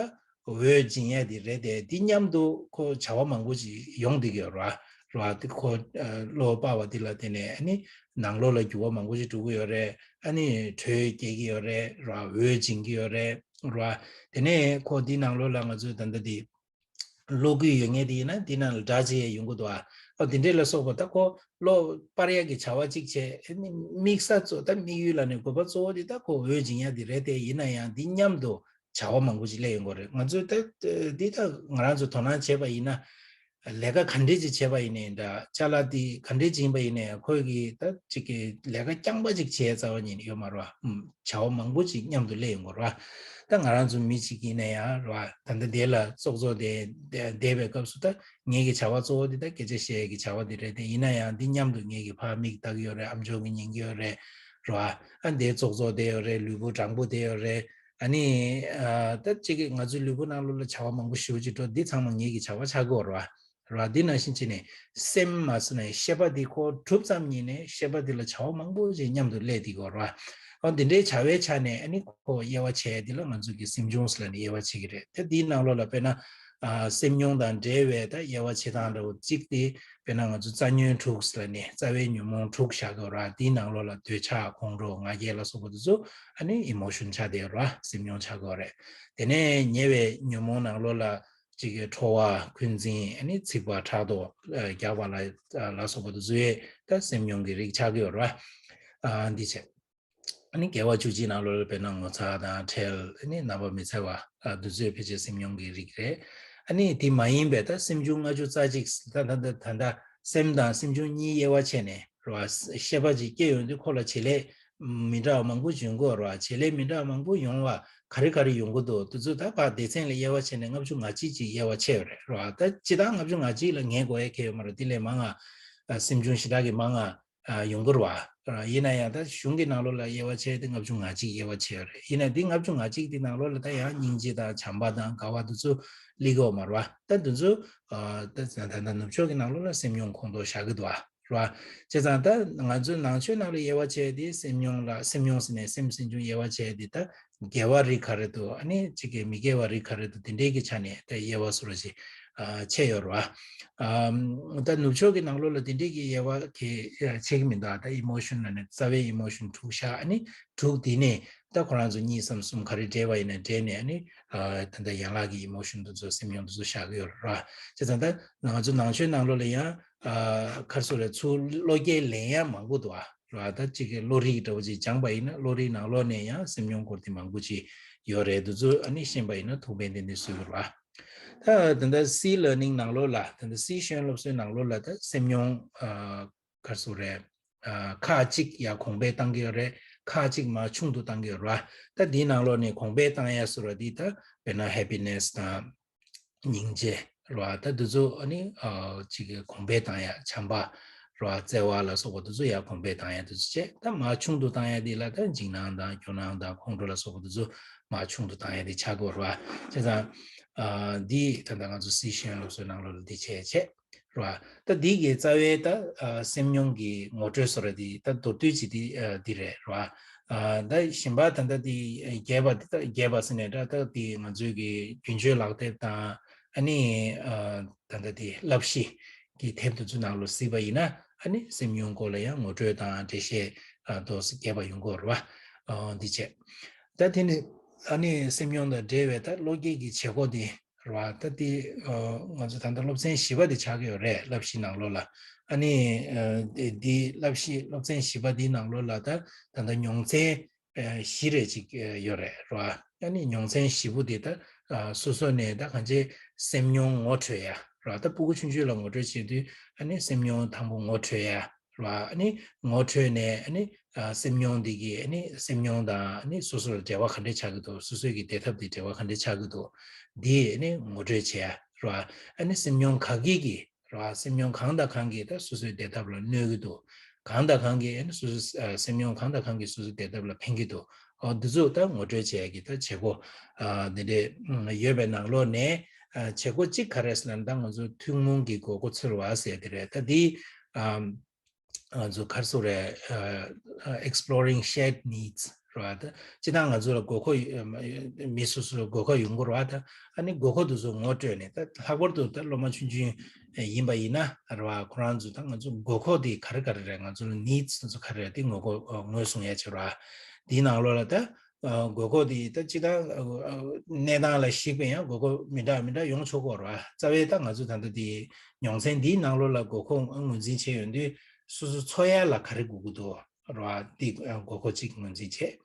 འོད་སྦྱིན་ཡག་དེ་རེད་དེ། དེ་མཉམ་དུ་ཁོ་བྱ་བ་མང་པོ་ཅིག་ཡོང་བསྡད་ཀྱི་ཡོད་རེད་བ། རེད་བ། དེ་ཁོ་ཨ་གློག་སྤར་བ་དེ་ལ་བརྟེན་ནས་ཨ་ནི་ནང་ལོགས་ལ་འགྱུར་བ་མང་པོ་ཞིག་འགྲོ་གི་ཡོད་རེད། ཨ་ནི་དྲོད་སྐྱེ་གི་ཡོད་རེད། རེད་བ། འོད་སྦྱིན་གྱི་ཡོད་རེད། རེད་བ། དེ་ནས་ཁོ་དེའི་ནང་ལོགས་ལ་ང་ཚོས་ད་ལྟ་དེ་གློག་སྐུད་ཡོད་མཁན་དེ་ཡིན་ན་དེའི་ནང་ལ་སྒྲ་འབྱིན་ཡག་ཡོང་གི་འདུག་ཨ། ཨ་དེ་འདྲས་ལ་སོགས་པ། ད་ཁོ་གློག་སྤར་ཡག་གི་བྱ་བ་གཅིག་བྱས། ཨ་ནི་དམིགས་ས་གཙོ། ད་དམིགས་ཡུལ་ལབ་ནས་དགོས་པ་གཙོ་བོ་དེ་ད་ཁོ་འོད་སྦྱིན་ཡག་དེ་རེད་དེ། ཡིན་ན་ཡང་འདི་མཉམ་དུ་བྱ་བ་མང་པོ་ཞིག་སླེབས་ཡོང་གི་རེད། ང་ཚོས་ད་འདི་ད་ང་རང་ཚོས་དོ་སྣང་བྱས་པ་ཡིན་ན། ལས་ཀ་ག་འདྲས་ཅིག་བྱས་པ་ཡིན་ནའི་འདྲ། ཅ་ལག་འདི་ག་འདྲས་ཅིག་ཡིན་པ་ཡིན་ནའི། ཁོས་ཀྱིས་ད་ཅིག་གི་ལས་ཀ་རྐྱང་པ་ཅིག་བྱས་རྩ་བ་ཉིད་ནས་ཡོད་མ་རེད་བ། ཨུམ། བྱ་བ་མང་པོ་ཅིག་མཉམ་དུ་སླེབས་ཡོང་གི་རེད་བ། ད་ང་རང་ཚོ་མི་གཅིག་ཡིན་ན་ཡང་རེད་བ། ད་ལྟ་འདི་ལ་ཙོག་ཙོག་བསྡད་བསྡད་པའི་སྐབས་སུ། ད་ངེད་ཀྱི་བྱ་བ་གཙོ་བོ་འདི་ད་སྐད་ཆ་བཤད་ཡག་གི་བྱ་བ་འདི་རེད་དེ། ཡིན་ན་ཡང་འདི་མཉམ་དུ་ངེད་ཀྱིས་ཕར་མིག་ལྟ་གི་ཡོད་རེད། ཨམ་ཅོག་གི་ཉན་གི་ཡོད་རེད། རེད་བ། ཨ་འདིར་ཙོག་ཙོག་བསྡད་ཡོད་རེད། ལུས་པོ་གྲང་པོ་བསྡད་ཡོད་རེད། ཨ་ནི་ཨ་ད་ཅིག་གི་ང་ཚོའི་ལུས་པོ་ནང་ལོགས་ལ་བྱ་བ་མང་པོ་ཞེ་པོ་ཅིག་འགྲོ། འདི་ཚང་མ་ངེད་ཀྱི་བྱ་བ་ཆགས་ཀྱི་ཡོད་རེད་བ། རེད་བ། འདི་ནང་བཞིན་བྱས་ནས་སེམས་མ་ཟེར་ནས་ཤེས་པ་འདི་ཁོ་གྲུབ་ཙམ་ཉིད་ནས་ཤེས་པ་འདི་ལ་བྱ་བ་མང་པོ་ཅིག་མཉམ་དུ་སླེབས་བསྡད་ཀྱི་ཡོད་རེད་བ། ཨ་འདི་འདྲའི་བྱ་བའི་ཆ་ནས་ཨ་ནི་ཁོ་དབྱེ་བ་ཕྱེ་ཡག་འདི་ལ་ང་ཚོ་གིས་སེམས་བྱུང་ཟེར་ལབ་ནས་དབྱེ་བ་ཕྱེ་གི་རེད། ད་འདིའི་ནང་ལོགས་ལ་དཔེར་ན་ཨ་སེམས་མྱོང་དང་འབྲེལ་བའི་ད་དབྱེ་བ་ཕྱེ་སྟངས་འདྲ་བོ་གཅིག་དེ། དཔེར་ན་ང་ཚོ་རྩ་ཉོན་དྲུག་ཟེར་ནས་རྩ་བའི་ཉོན་མོངས་དྲུག་བཞག་གི་ཡོད་རེད། དེའི་ནང་ལོགས་ལ་འདོད་ཆགས། ཁོང་ཁྲོ། ང་རྒྱལ་ལ་སོགས་པ་དེ་ཚོ་ཨ་ནི་ཨི་མོ་ཤན་ཆགས་བསྡད་ཡོད་རེད། སེམས་མྱོང་ཆགས་ཀྱི་ཡོད་རེད། དེ་ནས་ཉེ་བའི་ཉོན་མོངས་ནང་ལོགས་ལ་གཅིག་གི་ཁྲོ་བ། འཁོན་འཛིན། ཨ་ནི་འཚིག་པ། ཕྲག་དོག་རྒྱགས་པ་ལ་ལ་སོགས་པ་དེ་ཚོ་ཡང་ད་སེམས་མྱོང་གི་རིགས་ཆགས་ཀྱི་ཡོད་རེད་བ། ཨ་འདི་བྱས། ཨ་ནི་དགེ་བ་བཅུ་གཅིག་ནང་ལོགས་ལ་དཔེར་ན་ངོ་ཚ་དང་ཁྲེལ། ཨ་ནི་ནད་པ་མི་འཚེ་བ། ཨ་འདི་ཚོ་ཕལ་ཆེར་སེམས་མྱོང་གི་རིགས་རེད། ཨ་ནི་དེ་མ་ཡིན་པའི་ད་སེམས་བྱུང་ལྔ་བཅུ་རྩ་གཅིག་ད་ད་ད་ད་ད་སེམས་དང་སེམས་བྱུང་གཉིས་དབྱེ་བ་ཕྱེ་ནས་རེད་བ། ཤེས་པ་ཅིག་སྐྱེ་ཡོང་དུས་ཁོ་ལ་བྱེད་ལས་མི་འདྲ་བ་མང་པོ་ཅིག་ཡོང་གི་ཡོད་རེད་བ། བྱེད་ལས་མི་འདྲ་བ་མང་པོ་ཡོང་བ་ག་རེ་ག་རེ་ཡོང་གི་འདུག་དེ་ཚོ་ད་ཕར་སྡེ་ཚན་ལ་དབྱེ་བ་ཕྱེ་ནས་ལྔ་བཅུ་ང་གཅིག་ཅིག་དབྱེ་བ་ཕྱེ་ཡོད་རེད། རེད་བ། ད་སྤྱིར་བཏང་ལྔ་བཅུ་ང་གཅིག་ལ་ངས་གོ་ཡ་གང་ཡང་ཡོད་མ་རེད། དེ་ལས་མང་ང་། ཨ་སེམས་བྱུང་ཞེ་དྲག་གི་མང་ང་ཨ་ཡོང་གི་རེད་བ། ཡིན་ན་ཡང་ད་གཞུང་གི་ནང་ལོགས་ལ་དབྱེ་བ་ཕྱེ་དེ་ལྔ་བཅུ་ང་གཅིག་དབྱེ་བ་ཕྱེ་ཡོད་རེད། ཡིན་ན་འདི་ལྔ་བཅུ་ང་གཅིག་དེ་ནང་ལོགས་ལ་ད་ཡང་སྙིང་རྗེ་དང་བྱམས་པ་དང་དགའ་བ་དེ་ཚོ་སླེབས་ཀྱི་ཡོད་མ་རེད་བ། ད་དེ་ཚོ་ད་ད་ནུབ་ཕྱོགས་ཀྱི་ནང་ལོགས་ལ་སེམས་མྱོང་ཁོངས་གཏོགས་བཞག་གི་འདུག་བ། རེད་བ། བྱས་ཙང་ད་ང་ཚོའི་ནང་ཆོས་ནང་ལ་དབྱེ་བ་ཕྱེ་དེ་སེམས་མྱོང་ལ་སེམས་མྱོང་ཟེར་ནས་སེམས་སེམས་བྱུང་དབྱེ་བ་ཕྱེ་དེ་ད་དགེ་བ་རིགས་ག་རེ་འདུག་ཨ་ནི་གཅིག་གི་མི་དགེ་བ་རིགས་ག་རེ་འདུག་དེ་འདྲའི་གི་ཆ་ནས་ད་དབྱེ་བ་བཟོ་འདྲ་ཞིག་ཕྱེ་ཡོད་རེད་བ། ད་ནུབ་ཕྱོགས་ཀྱི་ནང་ལོགས་ལ་དེ་འདྲའི་གི་དབྱེ་བ་གི་ཕྱེ་གི་མི་འདུག་ད་ཨི་མོ་ཤོན་ལ་ནི་རྩ་བའི་ཨི་མོ་ཤོན་དྲུག་བཞག་ཨ་ནི་དྲུག་དེ་ནས་ད་ཁོ་རང་ཚོ་གཉིས་སམ་གསུམ་ག་རེ་འདྲེས་པ་ཡིན་ན་འདྲེས་ནས་ཨ་ནི་ད་ལྟ་ཡན་ལག་གི་ཨི་མོ་ཤོན་དེ་ཚོ་སེམས་མྱོང་དེ་ཚོ་བཞག་གི་ཡོད་རེད་བ། བྱས་ཙང་ད་ང་ཚོ་ནང་ཆོས་ནང་ལོགས་ལ་ཡང་ཁར་སོ་རེ་ཚུར་བློ་སྐྱེད་ལེན་ཡ་མང་པོ་འདུག་ཨ། རེད་བ། ད་གཅིག་གི་བློ་རིག་འདྲ་བོ་ཅིག་སྦྱངས་པ་ཡིན་ན་བློ་རིག་ནང་ལོགས་ནས་ཡང་སེམས་མྱོང་སྐོར་དེ་མང་པོ་ཅིག་ཡོད་རེད། འདི་ཚོ་ཨ་ནི་ཤེས་པ་ཡིན་ན་ཐུགས་ཕན་ཏན་ཏན་གསོས་ཀྱི་རེད་བ། ད་ད་ལྟ་སི་ལར་ནིང་ནང་ལོགས་ལ་ད་ལྟ་སི་ཤེས་ཡོན་སློབ་གསོའི་ནང་ལོགས་ལ་ད་སེམས་མྱོང་ཁར་སོ་རེ་ཁག་གཅིག་ཡང་གོང་འཕེལ་བཏང་གི་ཡོད་རེད། ཁག་གཅིག་མར་ཆུང་དུ་བཏང་གི་ཡོད་རེད་བ། ད་འདིའི་ནང་ལོགས་ནས་གོང་འཕེལ་བཏང་ཡ་སོ་ར་འདི་ད་དཔེར་ན་ཧེ་པི་ནེ་སི་དང་། སྙིང་རྗེ་རེད་བ། ད་འདི་ཚོ་ཨ་ནི་ཨ་གཅིག་གི་གོང་འཕེལ་བཏང་ཡ་བྱམས་པ་རེད་བ། བརྩེ་བ་ལ་སོགས་པ་འདི་ཚོ་ཡང་གོང་འཕེལ་བཏང་ཡ་འདི་ཚོ་བྱས། ད་མར་ཆུང་དུ་བཏང་ཡ་འདི་ལ་ད་འཇིགས་སྣང་དང་སྐྱོ་སྣང་དང་ཁོང་ཁྲོ་ལ་སོགས་པ་འདི་ཚོ་མར་ཆུང་དུ་བཏང་ཡ་འདི་ཆགས་ཀྱི་ཡོད་རེད་བ། བྱས་ཙང་ཨ་འདི་ད་ལྟ་ང་ཚོ་སི་ཤེས་ཡོན་སློབ་གསོའི་ནང་ལོགས་ལ་འདི་བྱས་བྱས་རེད་བ། ད་འདི་གི་རྩ་བའི་ད་ཨ་སེམས་མྱོང་གི་ངོ་སྤྲོད་སོ་ར་འདི་ད་མདོར་བསྡུས་ཅིག་འདི་ཨ་འདི་རེད་རེད་བ། ཨ་ད་གཞན་པ་ད་ལྟ་འདི་རྒྱས་པ་འདི་ད་རྒྱས་པ་ཟེར་ནས་འདྲ། ད་འདི་ང་ཚོའི་གི་རྒྱུན་སྤྱོད་ལག་དེབ་དང་། ཨ་ནི་ཨ་ད་ལྟ་དེ་བསླབ་གཞི་གི་དེབ་དེ་ཚོ་ནང་ལ་གཟིགས་པ་ཡིན་ན། ཨ་ནི་སེམས་མྱོང་སྐོར་ལ་ཡང་ངོ་སྤྲོད་དང་འགྲེལ་བཤད་ཨ་ཏོག་ཙམ་རྒྱས་པ་ཡོང་གི་ཡོད་རེད་བ། ཨ་འདི་བྱས། ད་དེ་ནི་ཨ་ནི་སེམས་མྱོང་དང་འབྲེལ་བའི་ད་བློ་སྐྱེད་ཀྱི་བྱེད་སྒོ་དེ་རེད་བ། ད་དེ་ཨ་ང་ཚོ་ད་ལྟ་སློབ་ཚན་བཞི་པ་དེ་ཆགས་ཀྱི་ཡོད་རེད། བསླབ་གཞི་ནང་ལོགས་ལ། ཨ་ནི་ཨ་དེ་དེ་བསླབ་གཞི་སློབ་ཚན་བཞི་པ་དེའི་ནང་ལོགས་ལ་ད་ད་ལྟ་མྱོང་ཚན་བཞི་རེ་ཅིག་ཡོད་རེད་རོ། ཨ་ནི་མྱོང་ཚན་བཞི་པོ་དེ་ད་སོ་སོ་ནས་ད་གང་ཅི་སེམས་མྱོང་ངོ་འཕྲོད་ཡ་རོ། ད་སྤུ་གུ་ཆུང་ཆུང་ལ་ངོ་སྤྲོད་བྱེད་དུས་ཨ་ནི་སེམས་མྱོང་དང་པོ་ངོ་འཕྲོད་ཡ་རོ། ཨ་ནི་ངོ་འཕྲོད་ནས་ཨ་ནི་སེམས་མྱོང་འདི་གི་ཨ་ནི་སེམས་མྱོང་དང་ཨ་ནི་སོ་སོ་ལ་འབྲེལ་བ་ག་འདྲས་ཆགས་ཀྱི་འདུག་སོ་སོའི་གི་བདེ་ཐབས་དེ་འབྲེལ་བ་ག་འདྲས་ཆགས་ཀྱི་འདུག་འདི་ཨ་ནི་ངོ་སྤྲོད་བྱེད་ཡ་རོ། ཨ་ནི་སེམས་མྱོང་ག་གི་གི་ར། སེམས་མྱོང་གང་དང་གང་གིས་ད་སོ་སོའི་བདེ་ཐབས་ལ་གནོད་ཀྱི་འདུག་གང་དང་གང་གིས་ཨ་ནི་སོ་སོའི་ཨ་སེམས་མྱོང་གང་དང་གང་གིས་སོ་སོའི་བདེ་ཐབས་ལ་ཕན་གྱི་འདུག་འོ་འདི་ཚོ་ད་ངོ་སྤྲོད་བྱེད་ཡ་གི་ད་བྱེད་སྒོ་ཨ་འདི་འདྲས་ཡོད་པའི་ནང་ལོགས་ནས་ཨ་བྱེད་སྒོ་གཅིག་ག་རེ་ཟེར་ན། ད་ང་ཚོ་ཐུན་མོང་གི་དགོས་མཁོ་འཚོལ་བ་ཟེར་དེ་རེད། ད་འདི་ཨ་ང་ཚོ་ག་རེ་ཟེར་དགོས་རེད། ཨ་ཨ་Exploring Shared Needs རེད་བ། ད་སྤྱིར་བཏང་ང་ཚོ་ལ་དགོས་མཁོ་ཡོད། མི་སོ་སོ་ལ་དགོས་མཁོ་ཡོང་གི་རེད་བ། ད་ཨ་ནི་དགོས་མཁོ་དེ་ཚོ་ངོ་སྤྲོད་ནས། ད་ལྷག་པར་དུ་ད་སློབ་མ་ཆུང་ཆུང་ཡིན་པ་ཡིན་ན་རེད་བ། ཁོ་རང་ཚོ་ད་ང་ཚོ་དགོས་མཁོ་དེ་ག་རེ་ག་རེ་རེད། ང་ཚོ་ལ་needs དེ་ཚོ་ག་རེ་རེད། དེ་ངོ་ངོས་བཟུང་ཡ་བྱེད་རེད་བ། དེའི་ནང་ལོགས་ལ་ད་ཨ་དགོས་མཁོ་དེ་ད་སྤྱིར་བཏང་ཨ་གནས་སྟངས་ལ་གཞིགས་པའི་ཡང་དགོས་མཁོ་མི་འདྲ་མི་འདྲ་ཡོང་ཆོག་གི་རེད་བ། རྩ་བའི་ད་ང་ཚོ་ད་ལྟ་དེ་མྱོང་ཚན་འདིའི་ནང་ལོགས་ལ་དགོས་མཁོ་ངོས་འཛིན་བྱས་ཡོང་དུས། སོ་སོ་འཚོ་ཡ་ལ་ག་རེ་དགོས་ཀྱི་འདུག་རེད་བ། འདི་དགོས་མཁོ་གཅིག་ངོས་འཛིན་བྱས།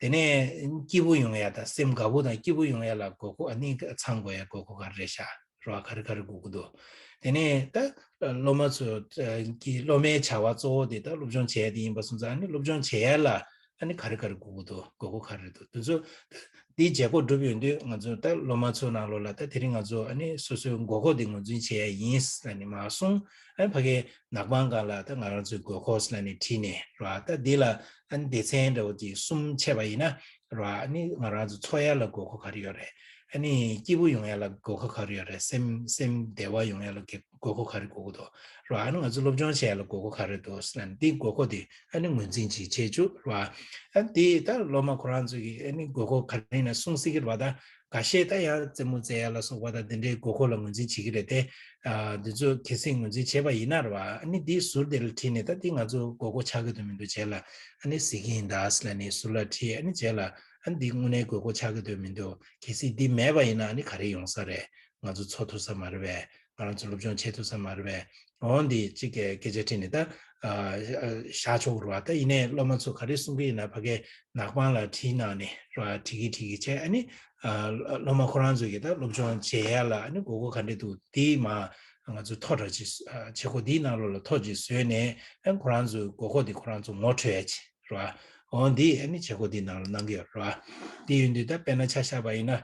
དེ་ནས་སྐྱིད་པོ་ཡོང་ཡ་དང་སེམས་དགའ་པོ་དང་སྐྱིད་པོ་ཡོང་ཡ་ལ་དགོས་མཁོ་ཨ་ནི་ཚང་དགོས་ཡ་དགོས་མཁོ་ག་རེ་རེད་ཤག་རེད་བ། ག་རེ་ག་རེ་དགོས་ཀྱི་འདུག་དེ་ནས་ད་སློབ་མ་ཚོ་གི་སློབ་མའི་བྱ་བ་གཙོ་བོ་དེ་ད་སློབ་སྦྱོང་བྱས་དེ་ཡིན་པ་སོང་ཙང་། ཨ་ནི་སློབ་སྦྱོང་བྱེད་ཡ་ལ་ཨ་ནི་ག་རེ་ག་རེ་དགོས་ཀྱི་འདུག་དགོས་མཁོ་ག་རེ་འདུག་དེ་ཚོ་འདིའི་བྱེད་སྒོ་བསྒྲུབས་ཡོང་དུས། ང་ཚོ་ད་སློབ་མ་ཚོ་ནང་ལོགས་ལ་ད་དེ་རིང་ང་ཚོ་ཨ་ནི་སོ་སོའི་དགོས་མཁོ་དེ་ངོས་འཛིན་བྱེད་ཡ་ཡིན་ལབ་ནས་མར་གསུངས། ཨ་ནི་ཕ་གིའི་ནག་པང་སྒང་ལ་ད་ང་རང་ཚོའི་དགོས་མཁོ་ལབ་ནས་བྲིས་ནས་རེད་བ། ད་འདི་ལ་ཨ་ནི་སྡེ་ཚན་འདྲ་བོ་ཅིག་གསུམ་ཕྱེ་བ་ཡིན་ན་རེད་བ། ཨ་ནི་ང་རང་ཚོ་འཚོ་ཡ་ལ་དགོས་མཁོ་ག་རེ་ཡོད་རེད། ཨ་ནི་སྐྱིད་པོ་ཡོང་ཡ་ལ་དགོས་མཁོ་ག་རེ་ཡོད་རེད། སེམས་སེམས་བདེ་བ་ཡོང་ཡ་ལ་དགོས་མཁོ་ག་རེ་དགོས་ཀྱི་འདུག་རེད་བ། ཨ་ནི་ང་ཚོ་སློབ་སྦྱོང་བྱེད་ཡ་ལ་དགོས་མཁོ་ག་རེ་འདུག་ལབ་ནས་འདི་དགོས་མཁོ་དེ་ཨ་ནི་ངོས་འཛིན་ཅིག་བྱེད་བཅུག་རེད་བ། ཨ་འདི་ད་སློབ་མ་ཁོ་རང་ཚོ་གིས་ཨ་ནི་དགོས་མཁོ་ག་རེ་ཡིན་ན་གསུང་སྲིད་ཀྱི་རེད་བ། ད་འགའ་ཤས་ད་ཡང་རྩེད་མོ་རྩེ་ཡ་ལ་སོགས་པ་ད་འདི་འདྲའི་དགོས་མཁོ་ལ་ངོས་འཛིན་བྱེད་ཀྱི་རེད་དེ། ཨ་འདི་ཚོ་གལ་སྲིད་ངོས་འཛིན་བྱས་པ་ཡིན་ན་རེད་བ། ཨ་ནི་འདིའི་ཟུར་དེ་ལ་ཁྲིད་ནས་ད་འདི་ང་ཚོ་དགོས་མཁོ་ཆགས་ཀྱི་འདུག་མི་འདུག་བྱས་ལ། ཨ་ནི་གཟིགས་ཀྱི་ཡིན་ད་ཟེར་ལབ་ནས་ཟུར་ལ་ཁྲིད། ཨ་ནི་བྱས་ལ་ཨ་ནི་འདི་དངོས་གནས་དགོས་མཁོ་ཆགས་ཀྱི་འདུག་མི་འདུག་གལ་སྲིད་འདི་མེད་པ་ཡིན་ན་ཨ་ནི་ག་རེ་ཡོང་ས་རེད། ང་ཚོ་འཚོ་ཐུབ་ས་མ་རེད་པས། ང་རང་ཚོ་སློབ་སྦྱོང་བྱེད་ཐུབ་ས་མ་རེད་པས། འོ་འདི་གཅིག་གི་སྐད་ཆ་དྲིས་ནས་ད་ཨ་ཨ་བཞག་ཆོག་གི་རེད་བ། ད་ཡིན་ནའི་སློབ་མ་ཚོ་ག་རེ་གསུང་གི་ཡིན་ན་ཕ་གིའི་ནག་པང་ལ་བྲིས་གནང་ནས་རེད་བ། བྲིས་ཀྱི་བྲིས་ཀྱི་བྱས། ཨ་ནི་ཨ་སློབ་མ་ཁོ་རང་ཚོ་གིས་ད་སློབ་སྦྱོང་བྱེད་ཡ་ལ་ཨ་ནི་དགོས་མཁོ་ག་འདྲས་འདུག་འདི་མར་ང་ཚོ་ཐོ་འདྲ་ཅིག་ཨ་བྱེད་སྒོ་འདིའི་ནང་ལོགས་ལ་ཐོ་ཅིག་བཟོས་ནས། ཨ་ཁོ་རང་ཚོའི་དགོས་མཁོ་འདི་ཁོ་རང་ཚོ་ངོ་འཕྲོད་ཡ་ཅིག་རེད་བ། འོ་འདི་ཨ་ནི་བྱེད་སྒོ་འདིའི་ནང་ལ་གནང་གི་ཡོད་རེད་བ། འདི་ཡིན་དུས་ད་དཔེར་ན་ཆ་བཞག་པ་ཡིན་ན།